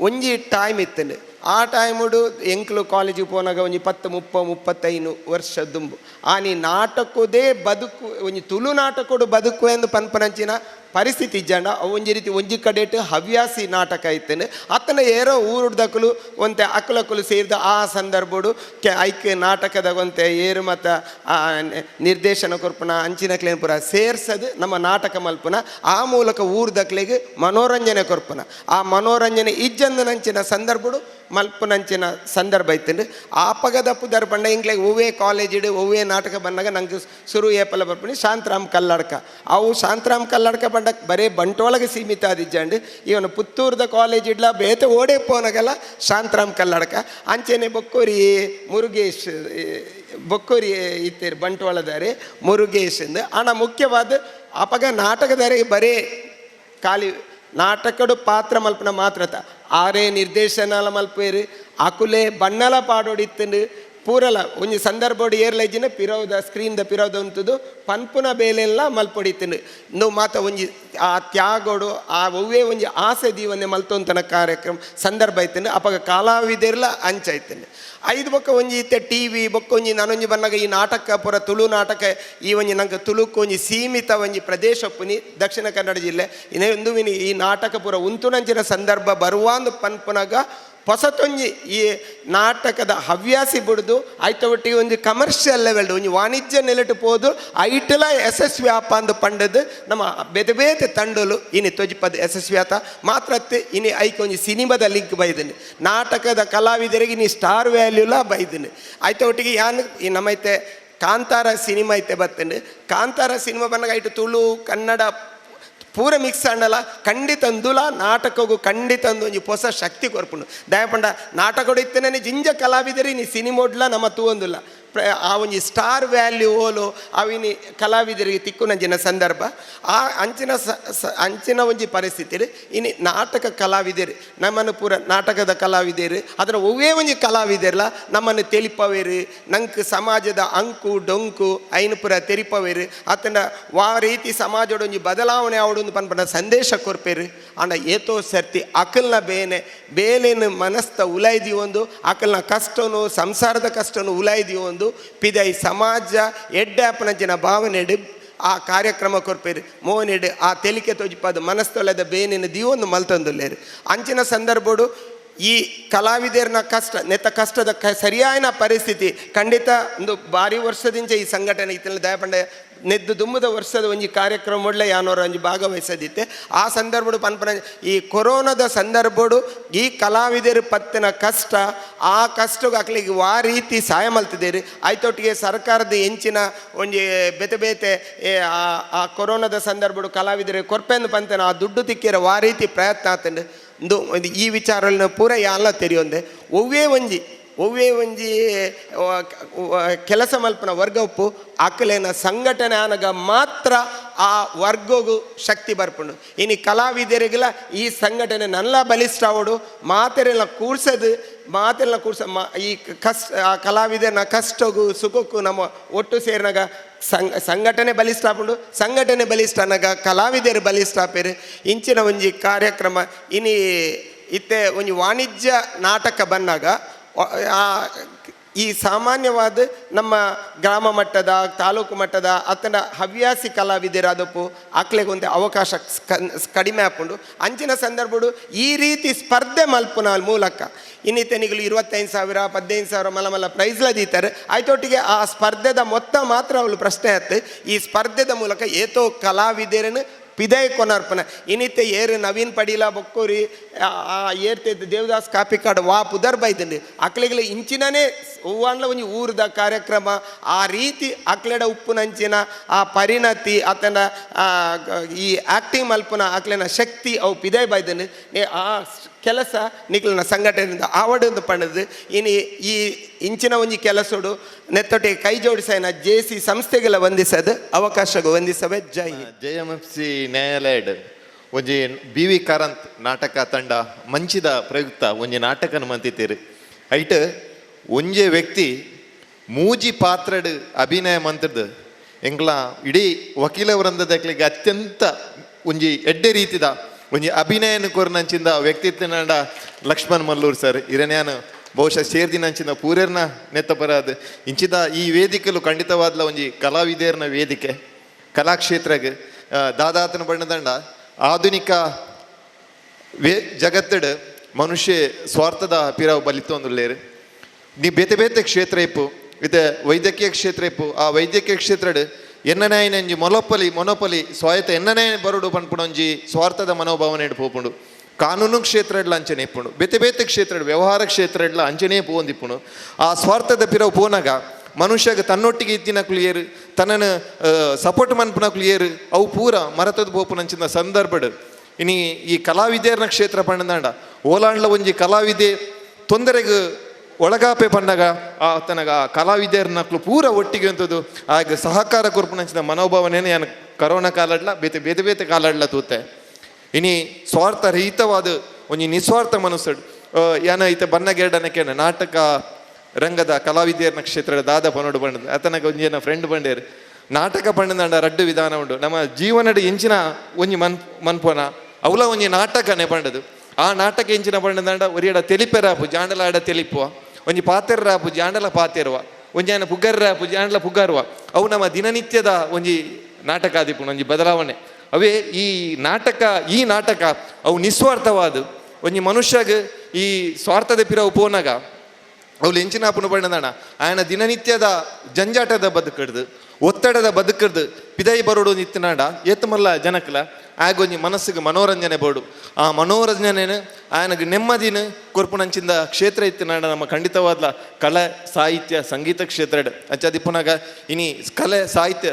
ಒಂಜಿ ಟೈಮ್ ಇತ್ತಂಡು, ಆ ಟೈಮುಡು ಎಂಕ್ಲು ಕಾಲೇಜಿಗೆ ಪೋನಾಗ ಒಂಜಿ 10 30 35 ವರ್ಷ ದುಂಬು ಆನಿ ನಾಟಕದೇ ಬದುಕು ಒಂಜಿ ತುಳು ನಾಟಕಡು ಬದುಕು ಎಂದು ಪನ್ಪನಂಚಿನ ಪರಿಸ್ಥಿತಿ ಇಜ್ಜಂಡ ಒಂಜಿ ರೀತಿ ಒಂಜಿ ಕಡೆಟ್ ಹವ್ಯಾಸಿ ನಾಟಕ ಇತ್ತೇನೆ ಅತ್ತನ ಏರೋ ಊರುಡ್ದಕ್ಕಲು ಒಂತೆ ಅಕ್ಕಲಕ್ಕಲು ಸೇರಿದ ಆ ಸಂದರ್ಭಡು ಐಕ್ ನಾಟಕದ ಒಂತೆ ಏರು ಮತ್ತು ನಿರ್ದೇಶನ ಕೊರ್ಪುನ ಅಂಚಿನಕ್ಲೇನು ಪೂರ ಸೇರ್ಸದು ನಮ್ಮ ನಾಟಕ ಮಲ್ಪುನ ಆ ಮೂಲಕ ಊರ್ದಕ್ಲೆಗ್ ಮನೋರಂಜನೆ ಕೊರ್ಪುನ ಆ ಮನೋರಂಜನೆ ಇಜ್ಜಂದನಂಚಿನ ಸಂದರ್ಭಡು ಮಲ್ಪುನಂಚಿನ ಸಂದರ್ಭ ಇತ್ತಂಡು ಆಪಗದ ಪುದರ್ ಪಂಡ ಇಂಗ್ಲೆ ಒವ್ವೇ ಕಾಲೇಜಿಡು ಒವ್ವೇ ನಾಟಕ ಬಂದಾಗ ನಂಗೆ ಸುರು ಏಪಲ ಬರ್ಪುನಿ ಶಾಂತರಾಮ್ ಕಲ್ಲಡ್ಕ. ಅವು ಶಾಂತರಾಮ್ ಕಲ್ಲಡ್ಕ ಪಂಡ ಬರೇ ಬಂಟೋಳಗೆ ಸೀಮಿತ ಆದಿಜ್ಜಂಡು ಇವನು ಪುತ್ತೂರ್ದ ಕಾಲೇಜ್ ಇಡ್ಲ ಬೇತೆ ಓಡೆ ಪೋನಗಲ್ಲ ಶಾಂತರಾಮ್ ಕಲ್ಲಡ್ಕ. ಅಂಚೆನೆ ಬೊಕ್ಕೋರಿ ಮುರುಗೇಶ್ ಬೊಕ್ಕೋರಿ ಇತ್ತೇರು ಬಂಟ್ವಾಳದಾರೆ ಮುರುಗೇಶ್ ಅಂದು. ಆಣ ಮುಖ್ಯವಾದ ಅಪಗ ನಾಟಕದಾರೆ ಬರೇ ಖಾಲಿ ನಾಟಕಡು ಪಾತ್ರ ಮಲ್ಪನ ಮಾತ್ರತ ಆರೇ ನಿರ್ದೇಶನಲ ಮಲ್ಪೇರು ಅಕುಲೆ ಬಣ್ಣಲ ಪಾಡೋಡಿತ್ತಂಡು ಪೂರಲ ಒಂಜಿ ಸಂದರ್ಭೋಡು ಏರ್ಲೈಜಿನ ಪಿರೋದ ಸ್ಕ್ರೀನ್ದ ಪಿರೋದ ಉಂಟುದು ಪನ್ಪುನ ಬೇಲೆಲ್ಲ ಮಲ್ಪೊಡಿತ್ತಂಡು ಇಂದು ಮಾತ ಒಂಜಿ ಆ ತ್ಯಾಗೋಡು ಆ ಒವ್ವೇ ಒಂಜಿ ಆಸೆ ದೀವನ್ನೇ ಮಲ್ತೊಂತನ ಕಾರ್ಯಕ್ರಮ ಸಂದರ್ಭ ಐತಂಡು ಅಪಗ ಕಲಾವಿದೆರ್ಲ ಅಂಚೈತಂಡು. ಐದು ಬೊಕ್ಕ ಒಂಜಿ ಇತ್ತೆ ಟಿ ವಿ ಬೊಕ್ಕ ಒಂಜಿ ನಾನೊಂಜಿ ಬನ್ನಾಗ ಈ ನಾಟಕ ಪೂರ ತುಳು ನಾಟಕ ಈ ಒಂಜಿ ನಂಗೆ ತುಳುಕು ಒಂಜಿ ಸೀಮಿತ ಒಂಜಿ ಪ್ರದೇಶ ಪುನಿ ದಕ್ಷಿಣ ಕನ್ನಡ ಜಿಲ್ಲೆ ಇನ್ನೊಂದು ಈ ನಾಟಕ ಪೂರ ಉಂತುನಂಚಿನ ಸಂದರ್ಭ ಬರುವಾಂದು ಪನ್ಪುನಾಗ ಹೊಸತೊಂಜಿ ಈ ನಾಟಕದ ಹವ್ಯಾಸಿ ಬಿಡ್ದು ಆಯ್ತ ಒಟ್ಟಿಗೆ ಒಂಜಿ ಕಮರ್ಷಿಯಲ್ ಲೆವೆಲ್ ಒಂಜಿ ವಾಣಿಜ್ಯ ನೆಲೆಟು ಪೋದು ಐಟಲ ಯಶಸ್ವಿ ಆಪ ಅಂದು ಪಂಡದು ನಮ್ಮ ಬೇತೆ ಬೇತೆ ತಂಡಲು ಇನಿ ತೊಜಿಪದ ಯಶಸ್ವಿ ಆತ ಮಾತ್ರ ಇನಿ ಐಕ್ ಒಂಜಿ ಸಿನಿಮಾದ ಲಿಂಕ್ ಬೈದನಿ ನಾಟಕದ ಕಲಾವಿದರಿಗೆ ಇನಿ ಸ್ಟಾರ್ ವ್ಯಾಲ್ಯೂಲ ಬೈದನಿ ಆಯ್ತ ಒಟ್ಟಿಗೆ ಯಾನ್ ಈ ನಮ್ಮೈತೆ ಕಾಂತಾರ ಸಿನಿಮಾ ಐತೆ ಬತ್ತಂಡು ಕಾಂತಾರ ಸಿನಿಮಾ ಬಂದಾಗ ಐಟು ತುಳು ಕನ್ನಡ ಪೂರ ಮಿಕ್ಸ್ ಆಂಡಲ ಖಂಡಿತ ಅಂದುಲ ನಾಟಕಗೂ ಖಂಡಿತ ಅಂದು ಒಂಜಿ ಹೊಸ ಶಕ್ತಿ ಕೊರ್ಪುಂಡು ದಯಪಂಡ ನಾಟಕಡು ಇತ್ತನೇ ಜಿಂಜ ಕಲಾವಿದರಿ ನೀ ಸಿನಿಮೋಡ್ಲ ನಮ್ಮ ತೂವೊಂದುಲ್ಲ ಆ ಒಂಜಿ ಸ್ಟಾರ್ ವ್ಯಾಲ್ಯೂ ಓಲು ಅವಿನಿ ಕಲಾವಿದರಿಗೆ ತಿಕ್ಕುನಂಚಿನ ಸಂದರ್ಭ ಆ ಅಂಚಿನ ಅಂಚಿನ ಒಂಜಿ ಪರಿಸ್ಥಿತಿ ಇನಿ ನಾಟಕ ಕಲಾವಿದರು ನಮ್ಮನ್ನು ಪೂರ ನಾಟಕದ ಕಲಾವಿದರು ಅದರ ಒವ್ವೇ ಒಂಜಿ ಕಲಾವಿದರ್ಲ ನಮ್ಮನ್ನು ತೆಲಿಪವೇರು ನಂಗೆ ಸಮಾಜದ ಅಂಕು ಡೊಂಕು ಐನು ಪೂರ ತೆರಿಪವೇರು ಆತನ ವಾ ರೀತಿ ಸಮಾಜದ ಒಂಜಿ ಬದಲಾವಣೆ ಆವಡೊಂದು ಪನ್ಪನ ಸಂದೇಶ ಕೊರ್ಪೇರು ಆಂಡ ಏತೋ ಸರ್ತಿ ಅಕಲ್ನ ಬೇನೆ ಬೇಲೇನು ಮನಸ್ತ ಉಲಾಯ್ದಿ ಒಂದು ಅಕಲ್ನ ಕಷ್ಟನು ಸಂಸಾರದ ಕಷ್ಟನು ಉಲಾಯ್ದಿ ಒಂದು ಪಿದೈ ಸಮಾಜ ಎಡ್ಡಾಪನಂಚಿನ ಭಾವನೆಡು ಆ ಕಾರ್ಯಕ್ರಮ ಕೊರ್ಪೇರು ಮೋನೆಡು ಆ ತೆಲಿಕೆ ತೋಜಿಪಾದ ಮನಸ್ತೊಲೆದ ಬೇನಿನ ದೀವೊಂದು ಮಲ್ತೊಂದುಲ್ಲೇರು ಅಂಚಿನ ಸಂದರ್ಭಡು ಈ ಕಲಾವಿದರ್ನ ಕಷ್ಟ ನೆತ್ತ ಕಷ್ಟದ ಸರಿಯಾದ ಪರಿಸ್ಥಿತಿ ಖಂಡಿತ ಒಂದು ಭಾರಿ ವರ್ಷದಿಂದ ಈ ಸಂಘಟನೆ ಇತ್ತಲ್ಲ ದಯಪಂಡ ನೆದ್ದು ದುಮ್ಮದ ವರ್ಷದ ಒಂಜಿ ಕಾರ್ಯಕ್ರಮ ಒಳ್ಳೆ ಯಾನೋರ ಒಂಜಿ ಭಾಗವಹಿಸದಿತ್ತೆ ಆ ಸಂದರ್ಭಡು ಪನ್ಪನ ಈ ಕೊರೋನಾದ ಸಂದರ್ಭಡು ಈ ಕಲಾವಿದರು ಪತ್ತಿನ ಕಷ್ಟ ಆ ಕಷ್ಟಕ್ಕೆ ಅಕ್ಲಿಗೆ ವಾ ರೀತಿ ಸಹಾಯ ಮಲ್ತಿದ್ದೀರಿ ಆಯ್ತೊಟ್ಟಿಗೆ ಸರ್ಕಾರದ ಹೆಂಚಿನ ಒಂಜಿ ಬೇತೆ ಬೇತೆ ಆ ಕೊರೋನಾದ ಸಂದರ್ಭಡು ಕಲಾವಿದರು ಕೊರ್ಪೆಂದು ಪಂತನ ಆ ದುಡ್ಡು ತಿಕ್ಕಿರ ವಾ ರೀತಿ ಪ್ರಯತ್ನ ಆತಂಡು ಒಂದು ಈ ವಿಚಾರಗಳನ್ನ ಪೂರ ಯಾಲ್ಲ ತೆರೆಯೊಂದೆ ಒವ್ವೇ ಒಂಜಿ ಒವ್ವೇ ಒಂಜಿ ಕೆಲಸ ಮಲ್ಪನ ವರ್ಗ ಉಪ್ಪು ಅಕಲೇನ ಸಂಘಟನೆ ಆನಗ ಮಾತ್ರ ಆ ವರ್ಗಗೂ ಶಕ್ತಿ ಬರ್ಪುಂಡು ಇನಿ ಕಲಾವಿದರಿಗೆಲ್ಲ ಈ ಸಂಘಟನೆ ನಲ್ಲ ಬಲಿಷ್ಠ ಅವಡು ಮಾತೆರೆಲ್ಲ ಕೂರ್ಸದು ಮಾತೆಲ್ಲ ಕೂರ್ಸ ಈ ಕಷ್ಟ ಆ ಕಲಾವಿದರನ್ನ ಕಷ್ಟಗೂ ಸುಖಕ್ಕೂ ನಮ್ಮ ಒಟ್ಟು ಸೇರಿನಾಗ ಸಂಘಟನೆ ಬಲಿಷ್ಠ ಆಪುಂಡು ಸಂಘಟನೆ ಬಲಿಷ್ಠ ಅನಗ ಕಲಾವಿದರು ಬಲಿಷ್ಠ ಆಪೇರು ಇಂಚಿನ ಒಂಜಿ ಕಾರ್ಯಕ್ರಮ ಇನಿ ಇತ್ತೆ ಒಂಜಿ ವಾಣಿಜ್ಯ ನಾಟಕ ಬಂದಾಗ ಈ ಸಾಮಾನ್ಯವಾದ ನಮ್ಮ ಗ್ರಾಮ ಮಟ್ಟದ ತಾಲೂಕು ಮಟ್ಟದ ಅತನ ಹವ್ಯಾಸಿ ಕಲಾವಿದರಾದಪ್ಪು ಆಕ್ಲೆಗೊಂದು ಅವಕಾಶ ಕಡಿಮೆ ಆಪುಂಡು ಅಂಚಿನ ಸಂದರ್ಭಡು ಈ ರೀತಿ ಸ್ಪರ್ಧೆ ಮಲ್ಪುನ ಮೂಲಕ ಇನ್ನಿತನಿಗಳು 25,000 15,000 ಮಲ ಮಲ್ಲ ಪ್ರೈಸ್ಲ ದೀತಾರೆ ಆಯ್ತೊಟ್ಟಿಗೆ ಆ ಸ್ಪರ್ಧೆದ ಮೊತ್ತ ಮಾತ್ರ ಅವಳು ಪ್ರಶ್ನೆ ಆಯ್ತು ಈ ಸ್ಪರ್ಧೆದ ಮೂಲಕ ಏತೋ ಕಲಾವಿದರನ್ನು ಪಿದೈ ಕೊನರ್ಪನ ಇನ್ನಿತ್ತೆ ಏರು ನವೀನ್ ಪಡೀಲ ಬೊಕ್ಕೋರಿ ಆ ಏರ್ತೆ ದೇವದಾಸ್ ಕಾಪಿಕಾಡ್ ವಾ ಪುದರ್ ಬೈದಂಡು ಅಕ್ಲೆಗಳ ಇಂಚಿನನೇ ಹೂವಾಂಡ್ಲ ಒಂಜಿ ಊರದ ಕಾರ್ಯಕ್ರಮ ಆ ರೀತಿ ಅಕ್ಲೆಡ ಉಪ್ಪುನಂಚಿನ ಆ ಪರಿಣತಿ ಆತನ ಈ ಆ್ಯಕ್ಟಿಂಗ್ ಮಲ್ಪುನ ಅಕ್ಲೆನ ಶಕ್ತಿ ಅವು ಪಿದೈ ಬೈದಂಡು ಆ ಕೆಲಸ ನಿಕ್ಲನ ಸಂಘಟನೆಯಿಂದ ಆವಡೊಂದು ಪಣದು ಇನಿ ಈ ಇಂಚಿನ ಒಂಜಿ ಕೆಲಸಡು ನೆತ್ತೊಟ್ಟಿಗೆ ಕೈ ಜೋಡಿಸೈನ ಜೆ ಸಿ ಸಂಸ್ಥೆಗಳ ವಂದಿಸದು ಅವಕಾಶಗೂ ವಂದಿಸವೆ. ಜೈ Hind. J M F C ನ್ಯಾಯಾಲಯಡ್ ಒಂಜಿ ಬಿ ವಿ ಕಾರಂತ್ ನಾಟಕ ತಂಡ ಮಂಚಿದ ಪ್ರಯುಕ್ತ ಒಂಜಿ ನಾಟಕನ ಮಂತಿತ್ತೀರಿ ಐಟ್ ಒಂಜೆ ವ್ಯಕ್ತಿ ಮೂಜಿ ಪಾತ್ರಡ್ ಅಭಿನಯ ಮಂತ್ರದ ಎಂಗ್ಲ ಇಡೀ ವಕೀಲ ವೃಂದದಕ್ಲಿಗೆ ಅತ್ಯಂತ ಒಂಜಿ ಎಡ್ಡೆ ರೀತಿದ ಒಂಜಿ ಅಭಿನಯನ ಕೊರ್ನಂಚಿಂದ ವ್ಯಕ್ತಿತ್ವನಂಡ ಲಕ್ಷ್ಮಣ್ ಮಲ್ಲೂರ್ ಸರ್ ಇರನ್ಯಾನ ಬಹುಶಃ ಸೇರ್ದಿನಂಚಿನ ಪೂರೇರ್ನ ನೆತ್ತಪರಾದ ಇಂಚಿದ ಈ ವೇದಿಕೆಲು ಖಂಡಿತವಾದ್ಲ ಒಂಜಿ ಕಲಾವಿದೇರ್ನ ವೇದಿಕೆ ಕಲಾಕ್ಷೇತ್ರಗ್ ದಾದಾತನ ಬಣ್ಣದಂಡ ಆಧುನಿಕ ಜಗತ್ತಡು ಮನುಷ್ಯ ಸ್ವಾರ್ಥದ ಪಿರವು ಬಲಿತೊಂದುಲ್ಲೇರು. ನೀ ಬೇತೆ ಬೇತೆ ಕ್ಷೇತ್ರ ಇಪ್ಪು, ಇತ್ತೆ ವೈದ್ಯಕೀಯ ಕ್ಷೇತ್ರ ಇಪ್ಪು, ಆ ವೈದ್ಯಕೀಯ ಕ್ಷೇತ್ರಡ್ ಎನ್ನನಾಯನಂಜಿ ಮೊನೊಪಲಿ ಸ್ವಾಯತ್ತ ಎನ್ನನೇ ಬರುಡು ಪನ್ಪುಣೊಂಜಿ ಸ್ವಾರ್ಥದ ಮನೋಭಾವನೆ ಪೋಪುಂಡು. ಕಾನೂನು ಕ್ಷೇತ್ರ ಇಡ್ಲ ಅಂಚನೆ ಇಪ್ಪುಂಡು, ಬೇತೆ ಬೇತೆ ಕ್ಷೇತ್ರ ವ್ಯವಹಾರ ಕ್ಷೇತ್ರ ಇಡ್ಲ ಅಂಚನೆ ಪೋಂದಿಪ್ಪುಂಡು. ಆ ಸ್ವಾರ್ಥದ ಪಿರವು ಪೋನಾಗ ಮನುಷ್ಯಗ ತನ್ನೊಟ್ಟಿಗೆ ಇತ್ತಿನಕುಲು ಏರು, ತನ್ನನ್ನು ಸಪೋರ್ಟ್ ಮನ್ಪುನಕುಲು ಏರು, ಅವು ಪೂರ ಮರತದ ಪೋಪುನಂಚಿನ ಸಂದರ್ಭಡ್ ಇನಿ ಈ ಕಲಾವಿದೆಯರ್ನ ಕ್ಷೇತ್ರ ಪಂಡಂದಾಂಡ ಓಲಾಂಡ್ಲ ಒಂಜಿ ಕಲಾವಿದೆ ತೊಂದರೆಗೆ ಒಳಗಾಪೆ ಪಂಡಾಗ ಆ ತನಗ ಆ ಕಲಾವಿದೆಯರ್ನಕ್ಲು ಪೂರ ಒಟ್ಟಿಗೆ ಅಂತದ್ದು ಆಗ ಸಹಕಾರ ಕೊರ್ಪುನಂಚಿನ ಮನೋಭಾವನೆಯನ್ನು ಯಾನ್ ಕರೋನಾ ಕಾಲಡ್ಲ ಬೇತೆ ಬೇತೆ ಬೇತೆ ಕಾಲಡ್ಲ ತೂತೆ. ಇನಿ ಸ್ವಾರ್ಥರಹಿತವಾದ ಒಂಜಿ ನಿಸ್ವಾರ್ಥ ಮನಸ್ಸು ಯಾನ ಈತ ಬನ್ನಗೇಡನಕ್ಕೆ ನಾಟಕ ರಂಗದ ಕಲಾವಿದೆಯರ್ನ ಕ್ಷೇತ್ರದ ದಾದ ಪನೋಡು ಬಂಡದ ಆತನಗ ಒಂಜಿ ಏನ ಫ್ರೆಂಡ್ ಬಂಡೇರು ನಾಟಕ ಪಂಡದಂಡ ರಡ್ಡು ವಿಧಾನ ಉಂಡು. ನಮ್ಮ ಜೀವನದ ಎಂಚಿನ ಒಂಜಿ ಮನ್ಪೋನ ಅವಲ ಒಂಜಿ ನಾಟಕನೇ ಪಂಡದು. ಆ ನಾಟಕ ಎಂಚಿನ ಪಂಡದಂಡ ಒರಿಯಡ ತೆಲಿಪೆರಾಪು ಜಾಂಡಲ ಆಡ ತೆಲಿಪುವ, ಒಂಜಿ ಪಾತೆರ್ರಾಪು ಜಾಂಡಲ ಪಾತೆರುವ, ಒಂಜಿ ಆನ ಪುಗರ್ರಾಪು ಜಾಂಡಲ ಪುಗರ್ವ, ಅವು ನಮ್ಮ ದಿನನಿತ್ಯದ ಒಂಜಿ ನಾಟಕ ಆದಿಪ್ಪುಂಡು, ಒಂಜಿ ಬದಲಾವಣೆ. ಅವೇ ಈ ನಾಟಕ, ಈ ನಾಟಕ ಅವು ನಿಸ್ವಾರ್ಥವಾದ ಒಂಜಿ ಮನುಷ್ಯಗ ಈ ಸ್ವಾರ್ಥದ ಪಿರವು ಪೋನಾಗ ಅವಳು ಎಂಚಿನ ಪುನ ಬಣ್ಣದಣ ಆಯನ ದಿನನಿತ್ಯದ ಜಂಜಾಟದ ಬದುಕಡ್ದು ಒತ್ತಡದ ಬದುಕಡ್ದು ಪಿದೈ ಬರೋಡು ನಿತ್ಯನಾಡ ಏತಮಲ್ಲ ಜನಕ್ಲ ಆಗೊಂಜಿ ಮನಸ್ಸಿಗೆ ಮನೋರಂಜನೆ ಬೋಡು. ಆ ಮನೋರಂಜನೆನು ಆಯನಗೆ ನೆಮ್ಮದಿನ ಕೊರ್ಪುನಂಚಿಂದ ಕ್ಷೇತ್ರ ಇತ್ತಿನಾಡ ನಮ್ಮ ಖಂಡಿತವಾದ ಕಲೆ ಸಾಹಿತ್ಯ ಸಂಗೀತ ಕ್ಷೇತ್ರಡ್ ಅಂಚಾದಿಪ್ಪುನಾಗ ಇನಿ ಕಲೆ ಸಾಹಿತ್ಯ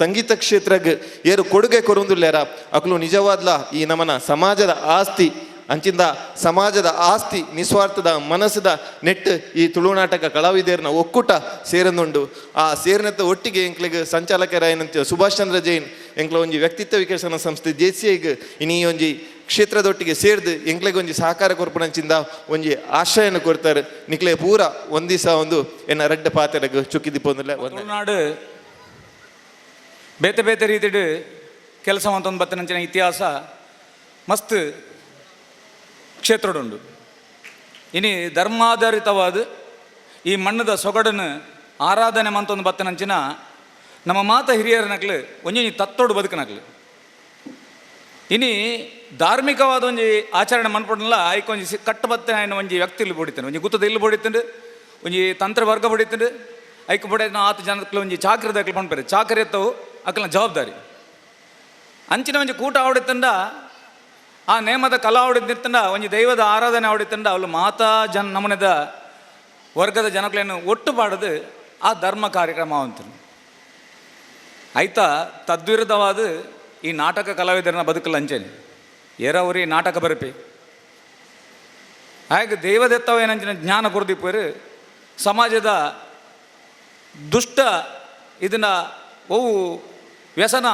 ಸಂಗೀತ ಕ್ಷೇತ್ರಗ್ ಏರು ಕೊಡುಗೆ ಕೊರುಂದುಲ್ಲೇರ ಅಕ್ಲು ನಿಜವಾದ್ಲ ಈ ನಮನ ಸಮಾಜದ ಆಸ್ತಿ. ಅಂಚಿಂದ ಸಮಾಜದ ಆಸ್ತಿ ನಿಸ್ವಾರ್ಥದ ಮನಸ್ಸದ ನೆಟ್ ಈ ತುಳುನಾಟಕ ಕಲಾವಿದರ್ನ ಒಕ್ಕೂಟ ಸೇರನುಂಡು. ಆ ಸೇರಿನತ್ತ ಒಟ್ಟಿಗೆ ಎಂಕ್ಲಿಗೆ ಸಂಚಾಲಕರಾಯನಂತ ಸುಭಾಷ್ ಚಂದ್ರ ಜೈನ್ ಎಂಕ್ಲ ಒಂಜಿ ವ್ಯಕ್ತಿತ್ವ ವಿಕಸನ ಸಂಸ್ಥೆ ಜೆ ಸಿ ಐಗ್ ಇನಿ ಒಂಜಿ ಕ್ಷೇತ್ರದೊಟ್ಟಿಗೆ ಸೇರ್ದು ಎಂಕ್ಲೆಗ್ ಒಂಜಿ ಸಹಕಾರ ಕೊರ್ಪುನಂಚಿಂದ ಒಂಜಿ ಆಶ್ರಯನ ಕೊರ್ತಾರೆ. ನಿಕ್ಲೆ ಪೂರ ಒಂದಿಸ ಒಂದು ಎನ್ನ ರಡ್ಡ ಪಾತೆರಗ್ ಚುಕ್ಕಿದಿಪ್ಪೊಂದಿಲ್ಲ. ತುಳುನಾಡು ಬೇತೆ ಬೇತೆ ರೀತಿಡ್ ಕೆಲಸ ಮಂತೊಂದು ಬತ್ತಿನಂಚಿನ ಇತಿಹಾಸ ಮಸ್ತ್ ಕ್ಷೇತ್ರಡುಂಡು. ಇನಿ ಧರ್ಮಾಧಾರಿತವಾದ ಈ ಮಣ್ಣದ ಸೊಗಡನ್ನು ಆರಾಧನೆ ಮಂತೊಂದು ಬತ್ತನಂಚಿನ ನಮ್ಮ ಮಾತ ಹಿರಿಯರನಕ್ಲು ಒಂಜೊಂಜಿ ತತ್ತೋಡು ಬದುಕನಕ್ಲು. ಇನಿ ಧಾರ್ಮಿಕವಾದ ಒಂಜಿ ಆಚರಣೆ ಮನ್ಪೊಡಲ್ಲ ಐಕ್ ಒಂಜಿ ಕಟ್ಟಬತ್ತನ ಒಂಜಿ ವ್ಯಕ್ತಿ ಇಲ್ಲಿ ಬೊಡಿತಾನೆ, ಒಂಜಿ ಗುತ್ತದ ಇಲ್ಲಿ ಬೊಡಿತಂಡು, ಒಂಜಿ ತಂತ್ರವರ್ಗ ಬೊಡಿತಂಡು, ಐಕ್ ಬೊಡ ಆತ ಜನಕ್ಲು ಒಂಜಿ ಚಾಕ್ರದ ಅಕ್ಲು ಪನ್ಪೆರೆ ಚಾಕರಿ ಎತ್ತವು ಅಕ್ಲನ ಜವಾಬ್ದಾರಿ. ಅಂಚಿನ ಒಂಜಿ ಕೂಟ ಆವಡಿತಂಡ ಆ ನೇಮದ ಕಲಾ ಆವಡಿದ್ದಿತ್ತಂಡ ಒಂಜಿ ದೈವದ ಆರಾಧನೆ ಆವಡಿತ್ತಂಡ ಅವಳು ಮಾತಾ ಜನ ನಮೂನೆದ ವರ್ಗದ ಜನಕ್ಲೇನು ಒಟ್ಟು ಪಾಡದು ಆ ಧರ್ಮ ಕಾರ್ಯಕ್ರಮ ಅಂತು. ಆಯ್ತಾ ತದ್ವಿರುದ್ಧವಾದ ಈ ನಾಟಕ ಕಲಾವಿದರನ್ನ ಬದುಕಲ್ಲ ಅಂಚೇನೆ ಏರವರಿ ನಾಟಕ ಬರಪಿ ಹಾಗೆ ದೈವದತ್ತವ ಏನಂಚಿನ ಜ್ಞಾನ ಕೊರ್ದಿಪ್ಪರು ಸಮಾಜದ ದುಷ್ಟ ಇದನ್ನ ಅವು ವ್ಯಸನ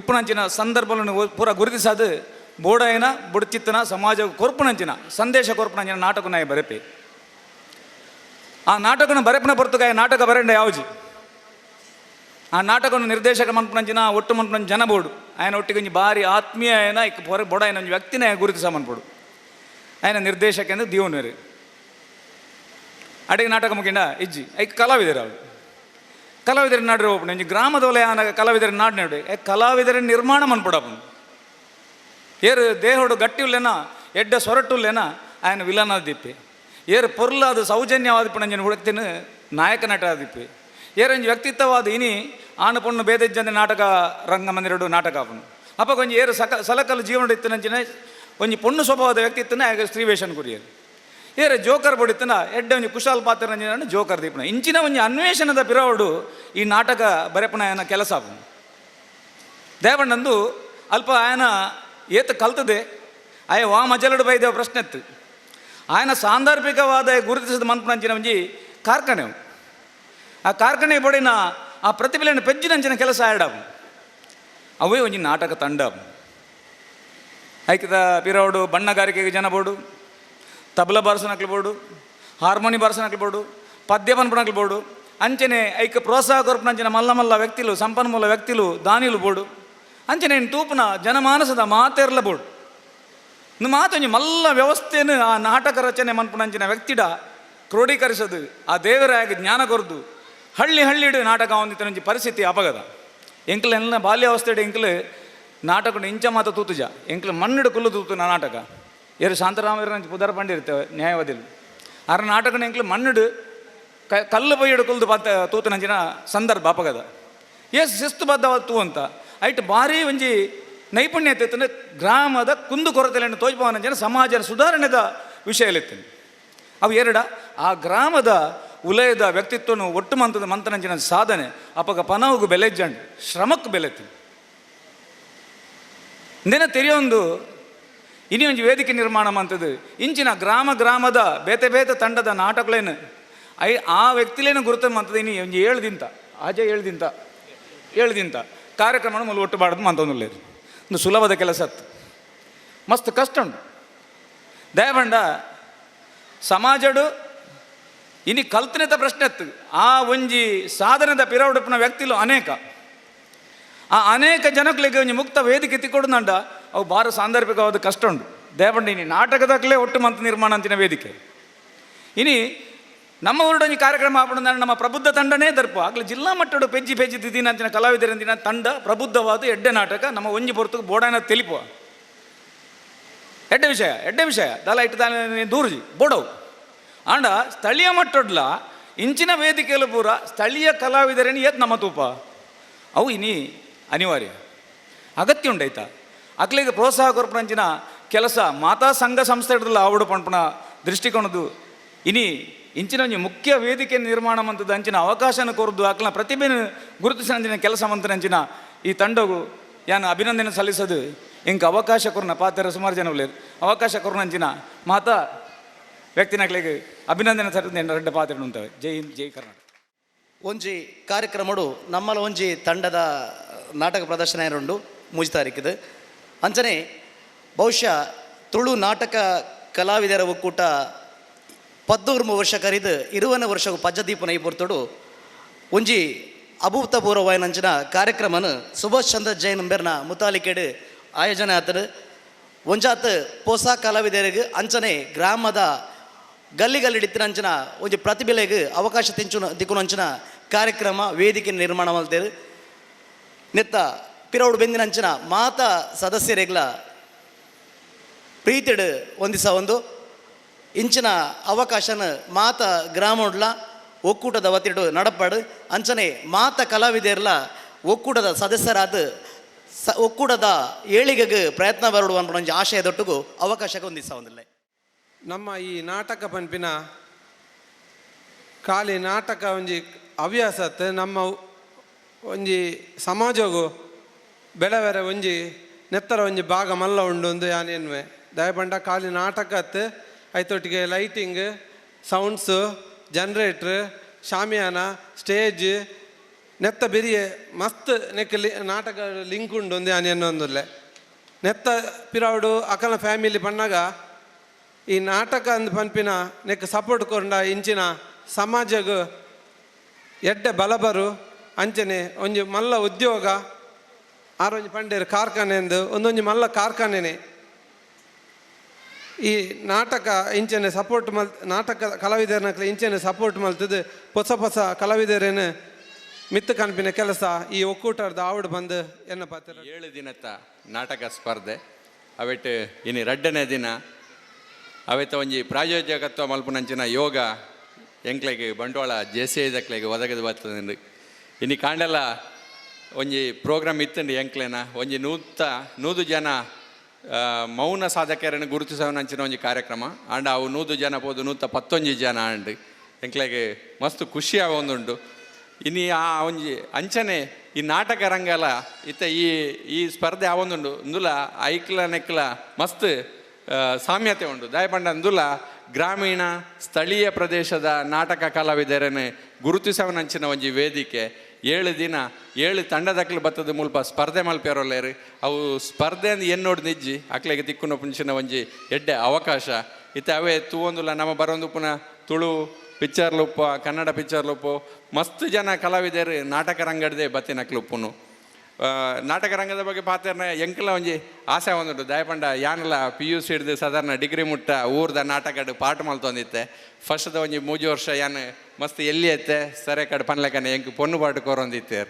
ಇಪ್ಪುನಂಚಿನ ಸಂದರ್ಭಗಳನ್ನು ಪೂರ ಗುರುತಿಸದು ಬೋಡಾಯನ ಬುಡಚಿತ್ತನ ಸಮಾಜ ಕೊರ್ಪುನಂಚಿನ ಸಂದೇಶ ಕೊರ್ಪುನಂಚಿನ ನಾಟಕ ನಾಯ ಬರೆಪಿ. ಆ ನಾಟಕನ ಬರೆಪನ ಪೊರ್ತುಗಾಯ ನಾಟಕ ಬರೆಂಡ ಯಾವ್ಜಿ ಆ ನಾಟಕವನ್ನು ನಿರ್ದೇಶಕ ಮನ್ಪುನಂಚಿನ ಒಟ್ಟು ಮನ್ಪುನಂಚ ಜನ ಬೋಡು ఆయన ಒಟ್ಟಿಗೆ ಒಂಜಿ ಬಾರಿ ಆತ್ಮೀಯ ಆಯನ ಇಕ್ ಪೊರ ಬೊಡಾಯನ ಒಂಜಿ ವ್ಯಕ್ತಿನ ಗುರುತಿಸ ಮನ್ಪೊಡು ఆయన ನಿರ್ದೇಶಕ ಎಂದು ದೀವನ್ವೇರು ಅಡಿಗೆ ನಾಟಕ ಮುಗಿಂಡ ಇಜ್ಜಿ ಐಕ್ ಕಲಾವಿದರು ಅವಳು ಕಲಾವಿದರ ನಾಡ್ರೆ ಒಬ್ಬನು ಒಂಜಿ ಗ್ರಾಮದ ವಲಯ ಆನಗ ಕಲಾವಿದರ ನಾಡಿನೋಡು ಕಲಾವಿದರ ನಿರ್ಮಾಣ ಮನ್ಪೊಡಪ್ಪನು ಏರು ದೇಹೋಡು ಗಟ್ಟಿ ಉಲ್ಲೇನ ಎಡ್ಡ ಸೊರಟುಲ್ಲೇನ ఆయన ವಿಲನ್ ಆದಿಪ್ಪೆ ಏರು ಪೊರ್ಲಾದ ಸೌಜನ್ಯವಾದ ಪುಣಂಜನ ಹುಡುಕ್ತಿನ ನಾಯಕ ನಟ ಆದಿಪ್ಪೆ ಏರೊಂಜಿ ವ್ಯಕ್ತಿತ್ವವಾದ ಇನಿ ಆಣ ಪೊಣ್ಣು ಬೇದೆಜ್ಜಂದೆ ನಾಟಕ ರಂಗಮಂದಿರಡು ನಾಟಕ ಆಪುನು ಅಪ್ಪ ಒಂಜಿ ಏರು ಸಲಕಲ್ ಜೀವನ ಇತ್ತಿನಂಚಿನ ಒಂಜಿ ಪೊಣ್ಣು ಸ್ವಭಾವದ ವ್ಯಕ್ತಿ ಇತ್ತನ ಆಗ ಸ್ತ್ರೀವೇಷನ್ ಕುರಿಯರು ಏರ ಜೋಕರ್ ಬಡಿತನ ಎಡ್ಡೆ ಒಂಜಿ ಕುಶಾಲ್ ಪಾತ್ರ ಜೋಕರ್ ದೀಪನ ಇಂಚಿನ ಒಂಜಿ ಅನ್ವೇಷಣದ ಪಿರವಡು ಈ ನಾಟಕ ಬರೆಪುನ ಆಯನ ಕೆಲಸ ಆಪುನು. ದೇವಣ್ಣಂದು ಅಲ್ಪ ಆಯನ ಏತ ಕಲ್ತದೆ ಆಯ ವಾ ಮಜಲಡು ಬೈದೇವ ಪ್ರಶ್ನೆ ಇತ್ತು ఆయన ಸಾಂದರ್ಭಿಕವಾದ ಗುರುತಿಸಿದ ಮನ್ಪುನಂಚಿನ ಒಂಜಿ ಕಾರ್ಖಾನೆ ಆ ಕಾರ್ಖಾನೆ ಬಡಿನ ಆ ಪ್ರತಿಭೆಯನ್ನು ಪೆಜ್ಜಿನಂಚಿನ ಕೆಲಸ ಆಯಡಾಪು ಅವೇ ಒಂಜಿ ನಾಟಕ ತಂಡ. ಐಕಿದ ಪಿರವಡು ಬಣ್ಣಗಾರಿಕೆಗೆ ಜನ ಬೋಡು, ತಬಲ ಬಾರಿಸನಕ್ಲು ಬೋಡು, ಹಾರ್ಮೋನಿ ಬಾರಿಸನಕ್ಲು ಬೋಡು, ಪದ್ಯ ಪನ್ಪುನಕ್ಲು ಬೋಡು, ಅಂಚನೆ ಐಕ ಪ್ರೋತ್ಸಾಹ ಕೊರ್ಪುನಂಚಿನ ಮಲ್ಲ ಮಲ್ಲ ವ್ಯಕ್ತಿಲು ಸಂಪನ್ಮೂಲ ವ್ಯಕ್ತಿಲು ದಾನಿಲು ಬೋಡು, ಅಂಚನೆ ತೂಪುನ ಜನಮಾನಸದ ಮಾತೆರ್ಲ ಬೋಡು. ಮಾತೊಂಜಿ ಮಲ್ಲ ವ್ಯವಸ್ಥೆನು ಆ ನಾಟಕ ರಚನೆ ಮನ್ಪುನಂಚಿನ ವ್ಯಕ್ತಿಡ ಕ್ರೋಢೀಕರಿಸದು ಆ ದೇವರಾಗ ಜ್ಞಾನ ಕೊರ್ದು ಹಳ್ಳಿ ಹಳ್ಳಿಡು ನಾಟಕ ಒಂದಿತ್ತನಂಚಿ ಪರಿಸ್ಥಿತಿ ಅಪಗದ. ಎಂಕ್ಲು ಎಲ್ಲ ಬಾಲ್ಯಾವಸ್ಥೆಡು ಎಂಕ್ಲು ನಾಟಕ ಇಂಚ ಮಾತ ತೂತುಜ ಎಂಕ್ಲ ಮಣ್ಣುಡು ಕುಲ್ಲು ತೂತುನ ನಾಟಕ. ಏರು ಶಾಂತರಾಮಯ್ಯನ ಪುದರ್ ಪಂಡಿರ್ತೇವೆ ನ್ಯಾಯವಾದಿಲು. ಆರ ನಾಟಕನ ಎಂಕ್ಲ ಮಣ್ಣುಡು ಕಲ್ಲು ಬೈಯಡು ಕುಲ್ದು ಪಾತ ತೂತನಂಚಿನ ಸಂದರ್ಭ ಅಪಗದ. ಏಸ್ ಶಿಸ್ತುಬದ್ಧವಾದ ತೂ ಅಂತ ಐಟ್ ಭಾರಿ ಒಂಜಿ ನೈಪುಣ್ಯತೆ ಇತ್ತಂದ್ರೆ ಗ್ರಾಮದ ಕುಂದು ಕೊರತೆಗಳನ್ನು ತೋಜ್ಪವನಂಚಿನ ಸಮಾಜದ ಸುಧಾರಣೆದ ವಿಷಯಲಿತ್ತು. ಅವು ಎರಡ ಆ ಗ್ರಾಮದ ಉಲಯದ ವ್ಯಕ್ತಿತ್ವನು ಒಟ್ಟು ಮಂತದ ಮಂತನಂಚಿನ ಸಾಧನೆ ಅಪಗ ಪನವುಗು ಬೆಲೆ ಜಂಡ್ ಶ್ರಮಕ್ಕೆ ಬೆಲೆ ಇಂದೇನ ತೆರೆಯೊಂದು ಇನಿ ಒಂಜಿ ವೇದಿಕೆ ನಿರ್ಮಾಣ ಮಂತದ್ದು ಇಂಚಿನ ಗ್ರಾಮ ಗ್ರಾಮದ ಬೇತೆ ಬೇತೆ ತಂಡದ ನಾಟಕಲೇನು I ಆ ವ್ಯಕ್ತಿಲೇನು ಗುರುತು ಮಂತದ್ದು ಇನಿ ಒಂಜಿ 7 ದಿನ ಆಜೆ 7 ದಿನ 7 ದಿನ ಕಾರ್ಯಕ್ರಮನ ಮೂಲ ಒಟ್ಟು ಬಾಡದು ಮಂತೊಂದುಲ್ಲೇರು. ಒಂದು ಸುಲಭದ ಕೆಲಸ ಅತ್ತು, ಮಸ್ತ್ ಕಷ್ಟ ಉಂಟು. ದಯಬಂಡ ಸಮಾಜಡು ಇನಿ ಕಲ್ತನೆತ ಪ್ರಶ್ನೆ ಅತ್ತು. ಆ ಒಂಜಿ ಸಾಧನದ ಪಿರವುಡುಪಿನ ವ್ಯಕ್ತಿಲು ಅನೇಕ, ಆ ಅನೇಕ ಜನಗಳಿಗೆ ಒಂಜಿ ಮುಕ್ತ ವೇದಿಕೆ ತಿಕ್ಕೊಡುನಂಡ ಅವು ಭಾರ ಸಾಂದರ್ಭಿಕವಾದ ಕಷ್ಟ ಉಂಟು. ದಯಪಂಡ ಇನಿ ನಾಟಕದಾಗಲೇ ಒಟ್ಟು ಮಂತ್ ನಿರ್ಮಾಣ ಅಂತಿನ ವೇದಿಕೆ. ಇನಿ ನಮ್ಮ ಊರುಡೊಂಜಿ ಕಾರ್ಯಕ್ರಮ ಆಪುಂಡು ನಮ್ಮ ಪ್ರಬುದ್ಧ ತಂಡನೇ ದರ್ಪ ಆಗಲಿ ಜಿಲ್ಲಾ ಮಟ್ಟಡು ಪೆಜ್ಜಿ ಪೆಜ್ಜಿ ದಿನ ಅಂಚಿನ ಕಲಾವಿದರಂದಿನ ತಂಡ ಪ್ರಬುದ್ಧವಾದ ಎಡ್ಡೆ ನಾಟಕ ನಮ್ಮ ಒಂಜಿ ಪೊರ್ತುಗು ಬೋಡಾನ ತಿಳಿಪುವ ಎಡ್ಡೆ ವಿಷಯ, ಎಡ್ಡೆ ವಿಷಯ ದಲ ಇಟ್ಟು ದಾಲ ದೂರ್ಜಿ ಬೋಡವು. ಆಂಡ ಸ್ಥಳೀಯ ಮಟ್ಟಡ್ಲ ಇಂಚಿನ ವೇದಿಕೆಯಲ್ಲೂ ಪೂರ ಸ್ಥಳೀಯ ಕಲಾವಿದರೇನು ಏತ್ ನಮ್ಮ ತೂಪ ಅವು ಇನಿ ಅನಿವಾರ್ಯ ಅಗತ್ಯ ಉಂಡೈತ. ಅಕ್ಲಿಗೆ ಪ್ರೋತ್ಸಾಹ ಕೊರ್ಪುನಂಚಿನ ಕೆಲಸ ಮಾತಾ ಸಂಘ ಸಂಸ್ಥೆ ಹಿಡ್ದಲ್ಲ ಆವಡು ಪಂಪುನ ದೃಷ್ಟಿಕೋನದು ಇನಿ ಇಂಚಿನ ಒಂಜಿ ಮುಖ್ಯ ವೇದಿಕೆ ನಿರ್ಮಾಣ ಮಂತದ ಅಂಚಿನ ಅವಕಾಶನ ಕೊರದು ಅಕ್ಲ ಪ್ರತಿಭೆನ ಗುರುತಿಸಿನ ಕೆಲಸ ಮಂತನಂಚಿನ ಈ ತಂಡಗು ಯಾನು ಅಭಿನಂದನೆ ಸಲ್ಲಿಸೋದು. ಇಂಕ ಅವಕಾಶ ಕೊರ್ನ ಪಾತ್ರ ಸುಮಾರು ಜನ ಉಲ್ಲೇರು ಅವಕಾಶ ಕೊರ್ನಂಚಿನ ಮಾತಾ ವ್ಯಕ್ತಿನಕ್ಲಿಗೆ ಅಭಿನಂದನೆ ಸಲ್ಲಿಸಿದ ರಡ್ಡ ಪಾತ್ರ ಉಂಟವೆ. ಜೈ ಹಿಂದ್, ಜೈ ಕರ್ನಾಟಕ. ಒಂಜಿ ಕಾರ್ಯಕ್ರಮಡು ನಮ್ಮಲ ಒಂಜಿ ತಂಡದ ನಾಟಕ ಪ್ರದರ್ಶನ ಏನುಂಡು 3 ತಾರೀಕಿದು. ಅಂಚನೆ ಬಹುಶಃ ತುಳು ನಾಟಕ ಕಲಾವಿದರ ಒಕ್ಕೂಟ 13 ವರ್ಷ ಕರಿದು 20 ವರ್ಷ ಪಜ್ಜದೀಪನ ಈ ಪೊರ್ತುಡು ಒಂಜಿ ಅಭೂತಪೂರ್ವವಾಯಿನಂಚಿನ ಕಾರ್ಯಕ್ರಮನ ಸುಭಾಷ್ ಚಂದ್ರ ಜೈನ್ ಬೇರ್ನ ಮುತಾಲಿಕೆಡು ಆಯೋಜನೆ ಆತಡು. ಒಂಜಾತ್ ಪೋಸ ಕಲಾವಿದರಿಗೆ ಅಂಚನೆ ಗ್ರಾಮದ ಗಲ್ಲಿ ಗಲ್ಲಿಡಿತ್ತಿನಂಚಿನ ಒಂಜಿ ಪ್ರತಿಭೆಲೆಗ್ ಅವಕಾಶ ತಿಕ್ಕುನಂಚಿನ ಕಾರ್ಯಕ್ರಮ ವೇದಿಕೆ ನಿರ್ಮಾಣ ಮಲ್ತೇರು. ನೆತ್ತ ಪಿರೌಡು ಬೆಂದಿನಂಚಿನ ಮಾತಾ ಸದಸ್ಯರಿಗ್ಲ ಪ್ರೀತಿಡು ಒಂದಿಸ ಒಂದು ಇಂಚಿನ ಅವಕಾಶನ ಮಾತ ಗ್ರಾಮಡ್ಲ ಒಕ್ಕೂಟದ ವತಿಡು ನಡಪಾಡು. ಅಂಚನೆ ಮಾತ ಕಲಾವಿದರ್ಲ ಒಕ್ಕೂಟದ ಸದಸ್ಯರಾದ ಒಕ್ಕೂಟದ ಏಳಿಗೆಗೆ ಪ್ರಯತ್ನ ಬರಡುವ ಅನ್ಪುನ ಒಂಜಿ ಆಶಯದೊಟ್ಟಿಗೂ ಅವಕಾಶಕ್ಕೆ ಒಂದಿಸ ಒಂದಿಲ್ಲ. ನಮ್ಮ ಈ ನಾಟಕ ಪನ್ಪಿನ ಖಾಲಿ ನಾಟಕ ಒಂಜಿ ಹವ್ಯಾಸತ್ ನಮ್ಮ ಒಂಜಿ ಸಮಾಜಗು ಬೆಳವೆರೆ ಒಂಜಿ ನೆತ್ತರ ಒಂಜಿ ಭಾಗ ಮಲ್ಲ ಉಂಡು ಒಂದು ಯಾನೇನ್ವೆ ದಯಪಂಡ ಖಾಲಿ ನಾಟಕತ್ ಐತೊಟ್ಟಿಗೆ ಲೈಟಿಂಗ್, ಸೌಂಡ್ಸು, ಜನ್ರೇಟ್ರ್, ಶಾಮಿಯಾನ, ಸ್ಟೇಜ್ ನೆತ್ತ ಬೆರಿಯೆ ಮಸ್ತ್ ನೆಕ್ ನಾಟಕ ಲಿಂಕ್ ಉಂಡು ಒಂದು ಯಾನೇನೊಂದುಲ್ಲೆ ನೆತ್ತ ಪಿರಾವುಡು ಅಕಲ ಫ್ಯಾಮಿಲಿ ಪಣ್ಣಾಗ ಈ ನಾಟಕ ಅಂದ್ ಪನ್ಪಿನ ನೆಕ್ ಸಪೋರ್ಟ್ ಕೊಂಡ ಇಂಚಿನ ಸಮಾಜಗ್ ಎಡ್ಡೆ ಬಲಬರು ಅಂಚನೆ ಒಂಜಿ ಮಲ್ಲ ಉದ್ಯೋಗ ಆರೊಂಜಿ ಪಂಡೇರು ಕಾರ್ಖಾನೆ ಅಂದು ಒಂದೊಂಜಿ ಮಲ್ಲ ಕಾರ್ಖಾನೆನೆ ಈ ನಾಟಕ ಇಂಚನೆ ಸಪೋರ್ಟ್ ಮಲ್ ನಾಟಕ ಕಲಾವಿದರನಕ್ಲೆ ಇಂಚನೆ ಸಪೋರ್ಟ್ ಮಲ್ತದ್ದು ಹೊಸ ಹೊಸ ಕಲಾವಿದರೇನು ಮಿತ್ತು ಕನ್ಪಿನ ಕೆಲಸ ಈ ಒಕ್ಕೂಟದ ಆವಡು ಬಂದು ಎನ್ನ ಪಾತ್ರ. 7 ದಿನದ ನಾಟಕ ಸ್ಪರ್ಧೆ ಅವೆಟ್ ಇನಿ 2ನೇ ದಿನ ಅವೆತ್ತ ಒಂಜಿ ಪ್ರಾಯೋಜಕತ್ವ ಮಲ್ಪುನಂಚಿನ ಯೋಗ ಎಂಕ್ಲೆಗ್ ಬಂಟ್ವಾಳ ಜೆ ಸಿ ಐದಕ್ಲೆಗ್ ಒದಗದು ಬರ್ತದೆ. ಇನಿ ಕಾಂಡೆಲ ಒಂಜಿ ಪ್ರೋಗ್ರಾಮ್ ಇತ್ತಂడి ಎಂಕ್ಲೆನ ಒಂಜಿ 100 ಜನ ಮೌನ ಸಾಧಕರನ್ನು ಗುರುತಿಸವನಂಚಿನ ಒಂಜಿ ಕಾರ್ಯಕ್ರಮ ಆಂಡ ಅವು 100 ಜನ ಪೋದು 111 ಜನ ಆಂಡ್ ಎಂಕ್ಲೆಗ್ ಮಸ್ತ್ ಖುಷಿ ಆವೊಂದುಂಡು. ಇನಿ ಆ ಒಂಜಿ ಅಂಚನೆ ಈ ನಾಟಕ ರಂಗಲ ಇತ್ತ ಈ ಈ ಸ್ಪರ್ಧೆ ಆವೊಂದುಂಡು ಇಂದುಲ ಐಕ್ಲ ನೆಕ್ಲ ಮಸ್ತ್ ಸಾಮ್ಯತೆ ಉಂಡು. ದಯಪಂಡ ಅಂದುಲ ಗ್ರಾಮೀಣ ಸ್ಥಳೀಯ ಪ್ರದೇಶದ ನಾಟಕ ಕಲಾವಿದರನ್ನು ಗುರುತಿಸವನಂಚಿನ ಒಂಜಿ ವೇದಿಕೆ. 7 ದಿನ 7 ತಂಡದಕ್ಲು ಬತ್ತದ ಮುಲ್ಪ ಸ್ಪರ್ಧೆ ಮಲ್ಪೇರೊಲ್ಲೇರು ಅವು ಸ್ಪರ್ಧೆ ಅಂದ್ ಎನ್ನೋಡು ನಿಜ್ಜಿ ಅಕ್ಲೆಗೆ ತಿಕ್ಕುನ ಪುಂಚಿನ ಒಂಜಿ ಎಡ್ಡೆ ಅವಕಾಶ ಇತ್ತೆ ಅವೇ ತೂವೊಂದುಲ ನಮ್ಮ ಬರೋಂದು ಪುನಃ ತುಳು ಪಿಕ್ಚರ್ ಲುಪ್ಪ ಕನ್ನಡ ಪಿಕ್ಚರ್ ಲುಪ್ಪು ಮಸ್ತ್ ಜನ ಕಲಾವಿದರು ನಾಟಕ ರಂಗಡ್ದೆ ಬತ್ತಿನಕ್ಲು ಉಪ್ಪುನು. ನಾಟಕ ರಂಗದ ಬಗ್ಗೆ ಪಾತ್ರನ ಎಂಕಲ ಒಂಜಿ ಆಸೆ ಒಂದುಂಡು. ದಯಪಂಡ ಯಾನಲ ಪಿ ಯು ಸಿ ಹಿಡ್ದು ಸಾಧಾರಣ ಡಿಗ್ರಿ ಮುಟ್ಟ ಊರ್ದ ನಾಟಕಡ್ ಪಾಠ ಮಲ್ತೊಂದಿತ್ತೆ. ಫಸ್ಟ್ದ ಒಂಜಿ 3 ವರ್ಷ ಯಾನ್ ಮಸ್ತ್ ಎಲ್ಲಿ ಐತೆ ಸರೆ ಕಡೆ ಪನ್ಲೆಕನೆ ಎಂಕ್ ಪೊನ್ನು ಪಾಠ ಕೋರೊಂದಿತ್ತೆ.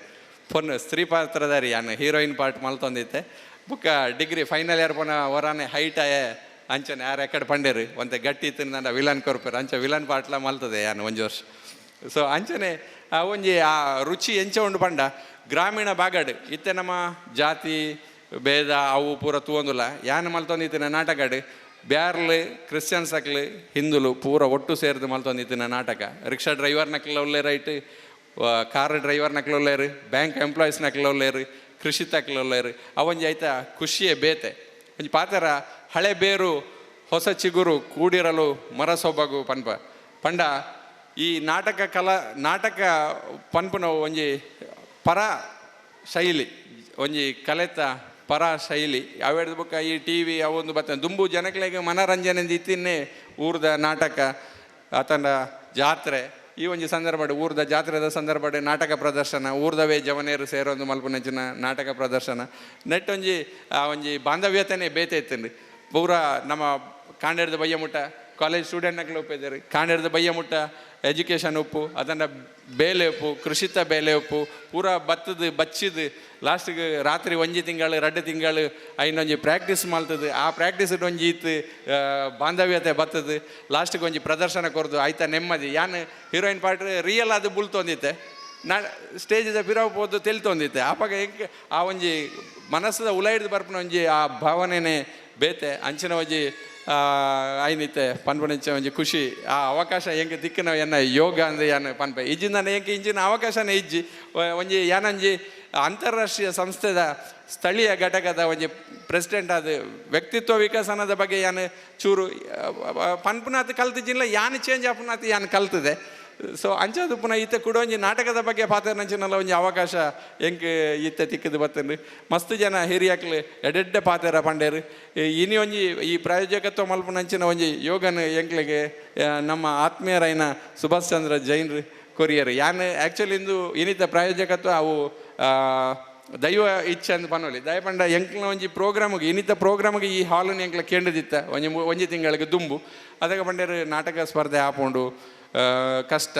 ಪೊನ್ನು ಸ್ತ್ರೀ ಪಾತ್ರಧಾರಿ ಯಾನ್ ಹೀರೋಯಿನ್ ಪಾಠ ಮಲ್ತೊಂದಿತ್ತೆ. ಬುಕ್ಕ ಡಿಗ್ರಿ ಫೈನಲ್ ಇಯರ್ ಪೋನ ಹೊರಾನೆ ಹೈಟ್ ಆಯೆ ಅಂಚನೆ ಯಾರು ಎಕ್ಕಡೆ ಪಂಡೇರು ಒಂತೆ ಗಟ್ಟಿ ಇತ್ತು ವಿಲನ್ ಕೊರ್ಪೇರು ಅಂಚ ವಿಲನ್ ಪಾಟ್ಲ ಮಲ್ತದೆ ಯಾನು ಒಂಜಿ ವರ್ಷ. ಸೊ ಅಂಚನೆ ಆ ಒಂಜಿ ಆ ರುಚಿ ಎಂಚ ಉಂಡು ಪಂಡ ಗ್ರಾಮೀಣ ಭಾಗಡ್ ಇತ್ತೆ ನಮ್ಮ ಜಾತಿ ಭೇದ ಅವು ಪೂರ ತೂವೊಂದುಲ್ಲ ಯಾನ್ ಮಲ್ತೊಂದಿತ್ತಿನ ನಾಟಕಡ್ ಬ್ಯಾರ್ಲು ಕ್ರಿಶ್ಚಿಯನ್ಸ್ ಅಕ್ಲು ಹಿಂದುಲು ಪೂರ ಒಟ್ಟು ಸೇರ್ದು ಮಲ್ತೊಂದಿತ್ತಿನ ನಾಟಕ. ರಿಕ್ಷಾ ಡ್ರೈವರ್ ನಕ್ಲ ಉಲ್ಲೇರ್ ರೈಟ್, ಕಾರ್ ಡ್ರೈವರ್ ನಕ್ಲ ಉಲ್ಲೇರು, ಬ್ಯಾಂಕ್ ಎಂಪ್ಲಾಯೀಸ್ ನಕ್ಲ ಉಲ್ಲೇರು, ಕೃಷಿ ತಕ್ಲ ಉಲ್ಲೇರು. ಅವೊಂಜಿ ಐತ ಖುಷಿಯೇ ಬೇತೆ. ಒಂಜಿ ಪಾತೆರ ಹಳೆ ಬೇರು ಹೊಸ ಚಿಗುರು ಕೂಡಿರಲು ಮರ ಸೊಬಗು ಪನ್ಪ ಪಂಡ ಈ ನಾಟಕ ಕಲಾ ನಾಟಕ ಪನ್ಪುನವು ಒಂಜಿ ಪರ ಶೈಲಿ, ಒಂಜಿ ಕಲೆತ ಪರ ಶೈಲಿ. ಅವೆಡ್ದು ಬೊಕ್ಕ ಈ ಟಿ ವಿ ಅವೊಂದು ಬತ್ತ ದುಂಬು ಜನಕ್ಲೆಗ್ ಮನರಂಜನೆ ಇತ್ತಿನ್ನೇ ಊರ್ದ ನಾಟಕ ಆತಂಡ ಜಾತ್ರೆ. ಈ ಒಂಜಿ ಸಂದರ್ಭಡ್ ಊರ್ದ ಜಾತ್ರೆದ ಸಂದರ್ಭಡ್ ನಾಟಕ ಪ್ರದರ್ಶನ, ಊರ್ದವೇ ಜವನೇರು ಸೇರೊಂದು ಮಲ್ಪುನಂಚಿನ ನಾಟಕ ಪ್ರದರ್ಶನ ನೆಟ್ ಒಂಜಿ ಆ ಒಂಜಿ ಬಾಂಧವ್ಯತೆನೇ ಬೇತೆ ಇತ್ತುಂಡು. ಪೂರ ನಮ್ಮ ಕಾಂಡೇರ್ದ ಬಯ್ಯ ಮುಟ್ಟ ಕಾಲೇಜ್ ಸ್ಟೂಡೆಂಟ್ ನಕ್ಲು ಒಪ್ಪಿದ್ದಾರೆ, ಕಾಂಡೇರ್ದ ಬಯ್ಯ ಮುಟ್ಟ ಎಜುಕೇಷನ್ ಉಪ್ಪು, ಅದನ್ನ ಬೇಲೆ ಉಪ್ಪು, ಕೃಷಿತ ಬೇಲೆ ಉಪ್ಪು, ಪೂರ ಬತ್ತದು ಬಚ್ಚಿದು ಲಾಸ್ಟಿಗೆ ರಾತ್ರಿ ಒಂಜಿ ತಿಂಗಳು ರಡ್ಡು ತಿಂಗಳು ಐನೊಂಜಿ ಪ್ರಾಕ್ಟೀಸ್ ಮಲ್ತದು. ಆ ಪ್ರಾಕ್ಟೀಸ್ ಒಂಜಿ ಇತ್ತು ಬಾಂಧವ್ಯತೆ ಬತ್ತದು. ಲಾಸ್ಟಿಗೆ ಒಂಜಿ ಪ್ರದರ್ಶನ ಕೊರ್ದು ಆಯ್ತಾ ನೆಮ್ಮದಿ. ಯಾನ್ ಹೀರೋಯಿನ್ ಪಾರ್ಟ್ ರಿಯಲ್ ಅದು ಬುಲ್ತೊಂದಿತ್ತೆ, ನಾ ಸ್ಟೇಜಿದ ಪಿರವು ಪೋದು ತೆಲ್ತೊಂದಿತ್ತೆ. ಆಪಗ ಎಂಕ್ ಆ ಒಂಜಿ ಮನಸ್ಸದ ಉಲ ಹಿಡ್ದು ಬರ್ಪುನ ಒಂಜಿ ಆ ಭಾವನೆನೇ ಬೇತೆ. ಅಂಚಿನ ಒಂಜಿ ಐನಿತ್ತೆ ಪನ್ಪುನಂಚ ಒಂಜಿ ಖುಷಿ ಆ ಅವಕಾಶ ಎಂಕ್ ದಿಕ್ಕಿನ ಎನ್ನ ಯೋಗ ಅಂದ್ ಯಾನ್ ಪನ್ಪೆ. ಇಜ್ಜಿಂದ ಎಂಕ್ ಇಂಚಿನ ಅವಕಾಶನೇ ಇಜ್ಜಿ. ಒಂಜಿ ಯಾನೊಂಜಿ ಅಂತಾರಾಷ್ಟ್ರೀಯ ಸಂಸ್ಥೆದ ಸ್ಥಳೀಯ ಘಟಕದ ಒಂಜಿ ಪ್ರೆಸಿಡೆಂಟ್ ಆದ ವ್ಯಕ್ತಿತ್ವ ವಿಕಸನದ ಬಗ್ಗೆ ಯಾನ್ ಚೂರು ಪನ್ಪುನಾತ್ ಕಲ್ತಿಜಿಲ್ಲ, ಯಾನ್ ಚೇಂಜ್ ಆಪುನಾತ್ ಯಾನ್ ಕಲ್ತದೆ. ಸೊ ಅಂಚಾದ ಪುನಃ ಈತ ಕೂಡ ಒಂಜಿ ನಾಟಕದ ಬಗ್ಗೆ ಪಾತೆರ್ನಂಚಿನಲ್ಲ ಒಂಜಿ ಅವಕಾಶ ಎಂಕ್ ಈತ ತಿಕ್ಕದು ಬತ್ತಂಡು. ಮಸ್ತ್ ಜನ ಹಿರಿಯಕ್ಲು ಎಡೆಡ್ಡೆ ಪಾತೆರ ಪಂಡೇರು. ಇನಿ ಒಂಜಿ ಈ ಪ್ರಾಯೋಜಕತ್ವ ಮಲ್ಪುನಂಚಿನ ಒಂಜಿ ಯೋಗನ ಎಂಕ್ಲೆಗೆ ನಮ್ಮ ಆತ್ಮೀಯರಾಯಿನ ಸುಭಾಷ್ ಚಂದ್ರ ಜೈನ್ರು ಕೊರಿಯರ್. ಯಾನ್ ಆ್ಯಕ್ಚುಲಿ ಇಂದು ಇನಿತ ಪ್ರಾಯೋಜಕತ್ವ ಅವು ದೈವ ಇಚ್ಛೆ ಅಂದ್ ಪನೊಲಿ. ದಯಪಂಡ ಎಂಕ್ಲ ಒಂಜಿ ಪ್ರೋಗ್ರಾಮಿಗೆ ಇನಿತ ಪ್ರೋಗ್ರಾಮಿಗೆ ಈ ಹಾಲನ್ನು ಎಂಕ್ಲ ಕೇಂದ್ರದಿತ್ತ ಒಂಜಿ ಒಂಜಿ ತಿಂಗಳಿಗೆ ದುಂಬು. ಅದಕ್ಕೆ ಪಂಡೇರು ನಾಟಕ ಸ್ಪರ್ಧೆ ಆಪುಂಡು ಕಷ್ಟ.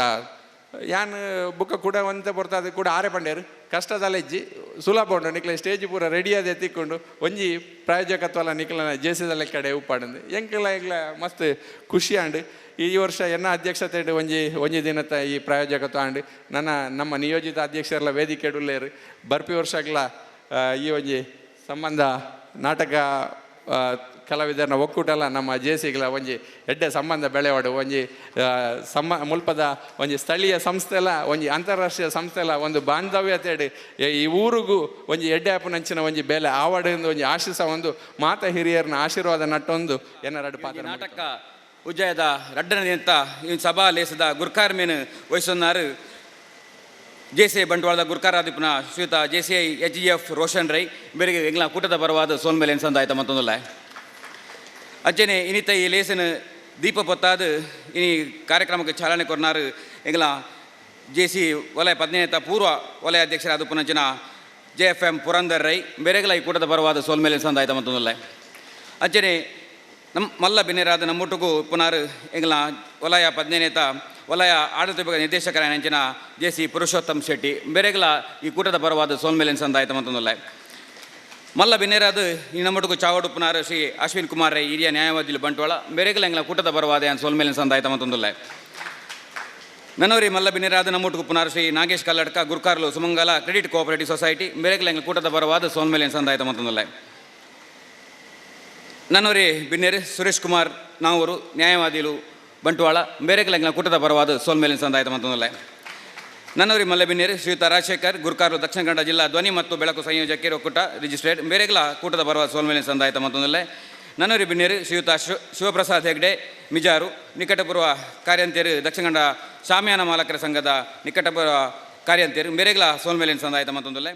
ಯಾನ್ ಬುಕ್ಕ ಕೂಡ ಒಂತೆ ಪೊರ್ತಾದ ಕೂಡ ಆರೆ ಪಂಡೇರು ಕಷ್ಟದಲ್ಲ ಇಜ್ಜಿ ಸುಲಭ ಉಂಡು. ನಿಕ್ಲೆ ಸ್ಟೇಜ್ ಪೂರ ರೆಡಿ ಆದ ಎತ್ತಿಕೊಂಡು ಒಂಜಿ ಪ್ರಾಯೋಜಕತ್ವಲ ನಿಕ್ಲನ ಜೇಸಿದಲ್ಲ ಕಡೆ ಉಪ್ಪಾಡಂದು ಎಂಕ್ಲ ಎಂಕ್ಲ ಮಸ್ತ್ ಖುಷಿ ಆಂಡ್. ಈ ವರ್ಷ ಎನ್ನ ಅಧ್ಯಕ್ಷತೆ ಒಂಜಿ ಒಂಜಿ ದಿನದ ಈ ಪ್ರಾಯೋಜಕತ್ವ ಆಂಡ್. ನನ್ನ ನಮ್ಮ ನಿಯೋಜಿತ ಅಧ್ಯಕ್ಷರೆಲ್ಲ ವೇದಿಕೆ ಉಲ್ಲೇರು. ಬರ್ಪಿ ವರ್ಷಗ್ಲ ಈ ಒಂಜಿ ಸಂಬಂಧ ನಾಟಕ ಕಲಾವಿದರನ್ನ ಒಕ್ಕೂಟಲ್ಲ ನಮ್ಮ ಜೇಸಿಗಳ ಒಂಜಿ ಎಡ್ಡೆ ಸಂಬಂಧ ಬೆಳೆವಾಡು ಒಂಜಿ ಮುಲ್ಪದ ಒಂಜಿ ಸ್ಥಳೀಯ ಸಂಸ್ಥೆಲ ಒಂಜಿ ಅಂತಾರಾಷ್ಟ್ರೀಯ ಸಂಸ್ಥೆಲ ಒಂದು ಬಾಂಧವ್ಯತೆಡು ಈ ಊರಿಗೂ ಒಂಜಿ ಎಡ್ಡೆ ಆಪುನಂಚಿನ ಒಂಜಿ ಬೇಲೆ ಆವಡು ಒಂಜಿ ಆಶಿಸ ಒಂದು ಮಾತ ಹಿರಿಯರನ್ನ ಆಶೀರ್ವಾದ ನಟ್ಟೊಂದು ಎನ್ನರಡು ಪಾತ್ರ. ನಾಟಕ ಉಜ್ಜಯದ ರಡ್ಡನೇ ಅಂತ ಈ ಸಭಾ ಲೇಸದ ಗುರ್ಕಾರ್ ಮೇನ್ ವಹಿಸೊನ್ನಾರು ಜೆ ಸಿ I ಬಂಟ್ವಾಳದ ಗುರ್ಕಾರಾದಿಪುನ ಶ್ರೀಯುತ J C I H G F Roshan Rai ಬೇರೆ ಎಂಗ್ಲ ಕೂಟದ ಪರವಾದ ಸೋಲ್ಮೇಲೆ ಎನ್ಸಂದಾಯ್ತ ಮತ್ತೊಂದಲ್ಲ. ಅಜ್ಜನೆ ಇನಿತ ಈ ಲೇಸನ ದೀಪ ಪೊತ್ತಾದ ಇನಿ ಕಾರ್ಯಕ್ರಮಕ್ಕೆ ಚಾಲನೆ ಕೊರ್ನಾರು ಎಂಗ್ಲ ಜೆ ಸಿ ವಲಯ 15ನೇ ಪೂರ್ವ ವಲಯ ಅಧ್ಯಕ್ಷರಾದ ಪುನಂಚಿನ J F M Purandar Rai ಬೇರೆಗಳ ಈ ಕೂಟದ ಪರವಾದ ಸೋಲ್ಮೇಲೆ ಸಂದಾಯ್ತ ಮತ್ತೊಂದಲ್ಲ. ಅಜ್ಜನೆ ನಮ್ಮ ಮಲ್ಲ ಬಿನ್ನೆರಾದ ನಮ್ಮೊಟ್ಟಿಗೂ ಪುನಾರು ಎಂಗ್ಲ ವಲಯ 15ನೇ ವಲಯ ಆಡಳಿತ ವಿಭಾಗ ನಿರ್ದೇಶಕರಾದ ಜೆ ಸಿ ಪುರುಷೋತ್ತಮ್ ಶೆಟ್ಟಿ ಬೇರೆಗಳ ಈ ಕೂಟದ ಪರವಾದ ಸೋಲ್ಮೇಲೆ ಸಂದಾಯ್ತ ಮತ್ತೊಂದಲ್ಲ. ಮಲ್ಲ ಬಿನ್ನೆರಾದ ಈ ನಮ್ಮೊಟ್ಟಿಗೂ ಚಾವಡು ಪುನಾರು ಶ್ರೀ ಅಶ್ವಿನ್ ಕುಮಾರ್ ರೈ ಹಿರಿಯ ನ್ಯಾಯವಾದಿ ಬಂಟ್ವಾಳ ಬೇರೆಗಳ ಎಂಗ್ಲ ಕೂಟದ ಪರವಾದ ಸೋಲ್ಮೇಲೆ ಸಂದಾಯ್ತ ಮತ್ತೊಂದಲ್ಲ. ನನ್ನವರಿ ಮಲ್ಲ ಬಿನ್ನೆರಾದ ನಮ್ಮೊಟ್ಟಿಗೂ ಪುನಾರು ಶ್ರೀ ನಾಗೇಶ್ ಕಲ್ಲಡ್ಕ ಗುರ್ಕಾರ್ಲು ಸುಮಂಗಲ ಕ್ರೆಡಿಟ್ ಕೋಆಪರೇಟಿವ್ ಸೊಸೈಟಿ ಬೇರೆಗಳ ಎಂಗ್ಲ ಕೂಟದ ಪರವಾದ ಸೋಲ್ಮೇಲೆ ಸಂದಾಯ್ತ ಮತ್ತೊಂದಲ್ಲ. ನನ್ನವರಿ ಬಿನ್ನೇರು ಸುರೇಶ್ ಕುಮಾರ್ ನಾವರು ನ್ಯಾಯವಾದಿಲು ಬಂಟ್ವಾಳ ಬೇರೆಗಳ ಎಂಗ್ಲ ಕೂಟದ ಪರವಾದ ಸೋಲ್ಮೇಲೆ ಸಂದಾಯ್ತ ಮತ್ತೊಂದಲ್ಲ. ನನ್ನವರಿ ಮಲ್ಲ ಬಿನ್ನೇರು ಶ್ರೀಯುತ ರಾಜಶೇಖರ್ ಗುರ್ಕಾರ್ಲು ದಕ್ಷಿಣ ಕನ್ನಡ ಜಿಲ್ಲಾ ಧ್ವನಿ ಮತ್ತು ಬೆಳಕು ಸಂಯೋಜಕರು ಒಕ್ಕೂಟ ರಿಜಿಸ್ಟ್ರೇಟ್ ಬೇರೆಗಳ ಕೂಟದ ಪರವಾದ ಸೋಲ್ಮೇಲೆ ಸಂದಾಯ್ತ ಮತ್ತೊಂದಲ್ಲ. ನನ್ನವರಿ ಬಿನ್ನೇರು ಶ್ರೀಯುತ ಶಿವಪ್ರಸಾದ್ ಹೆಗ್ಡೆ ಮಿಜಾರು ನಿಕಟಪೂರ್ವ ಕಾರ್ಯಂತೇರು ದಕ್ಷಿಣ ಕನ್ನಡ ಶಾಮಿಯಾನ ಮಾಲಕರ ಸಂಘದ ನಿಕಟಪೂರ್ವ ಕಾರ್ಯಂತೇರು ಬೇರೆಗಳ ಸೋಲ್ಮೇಲೆ ಸಂದಾಯ್ತ ಮತ್ತೊಂದಲ್ಲ.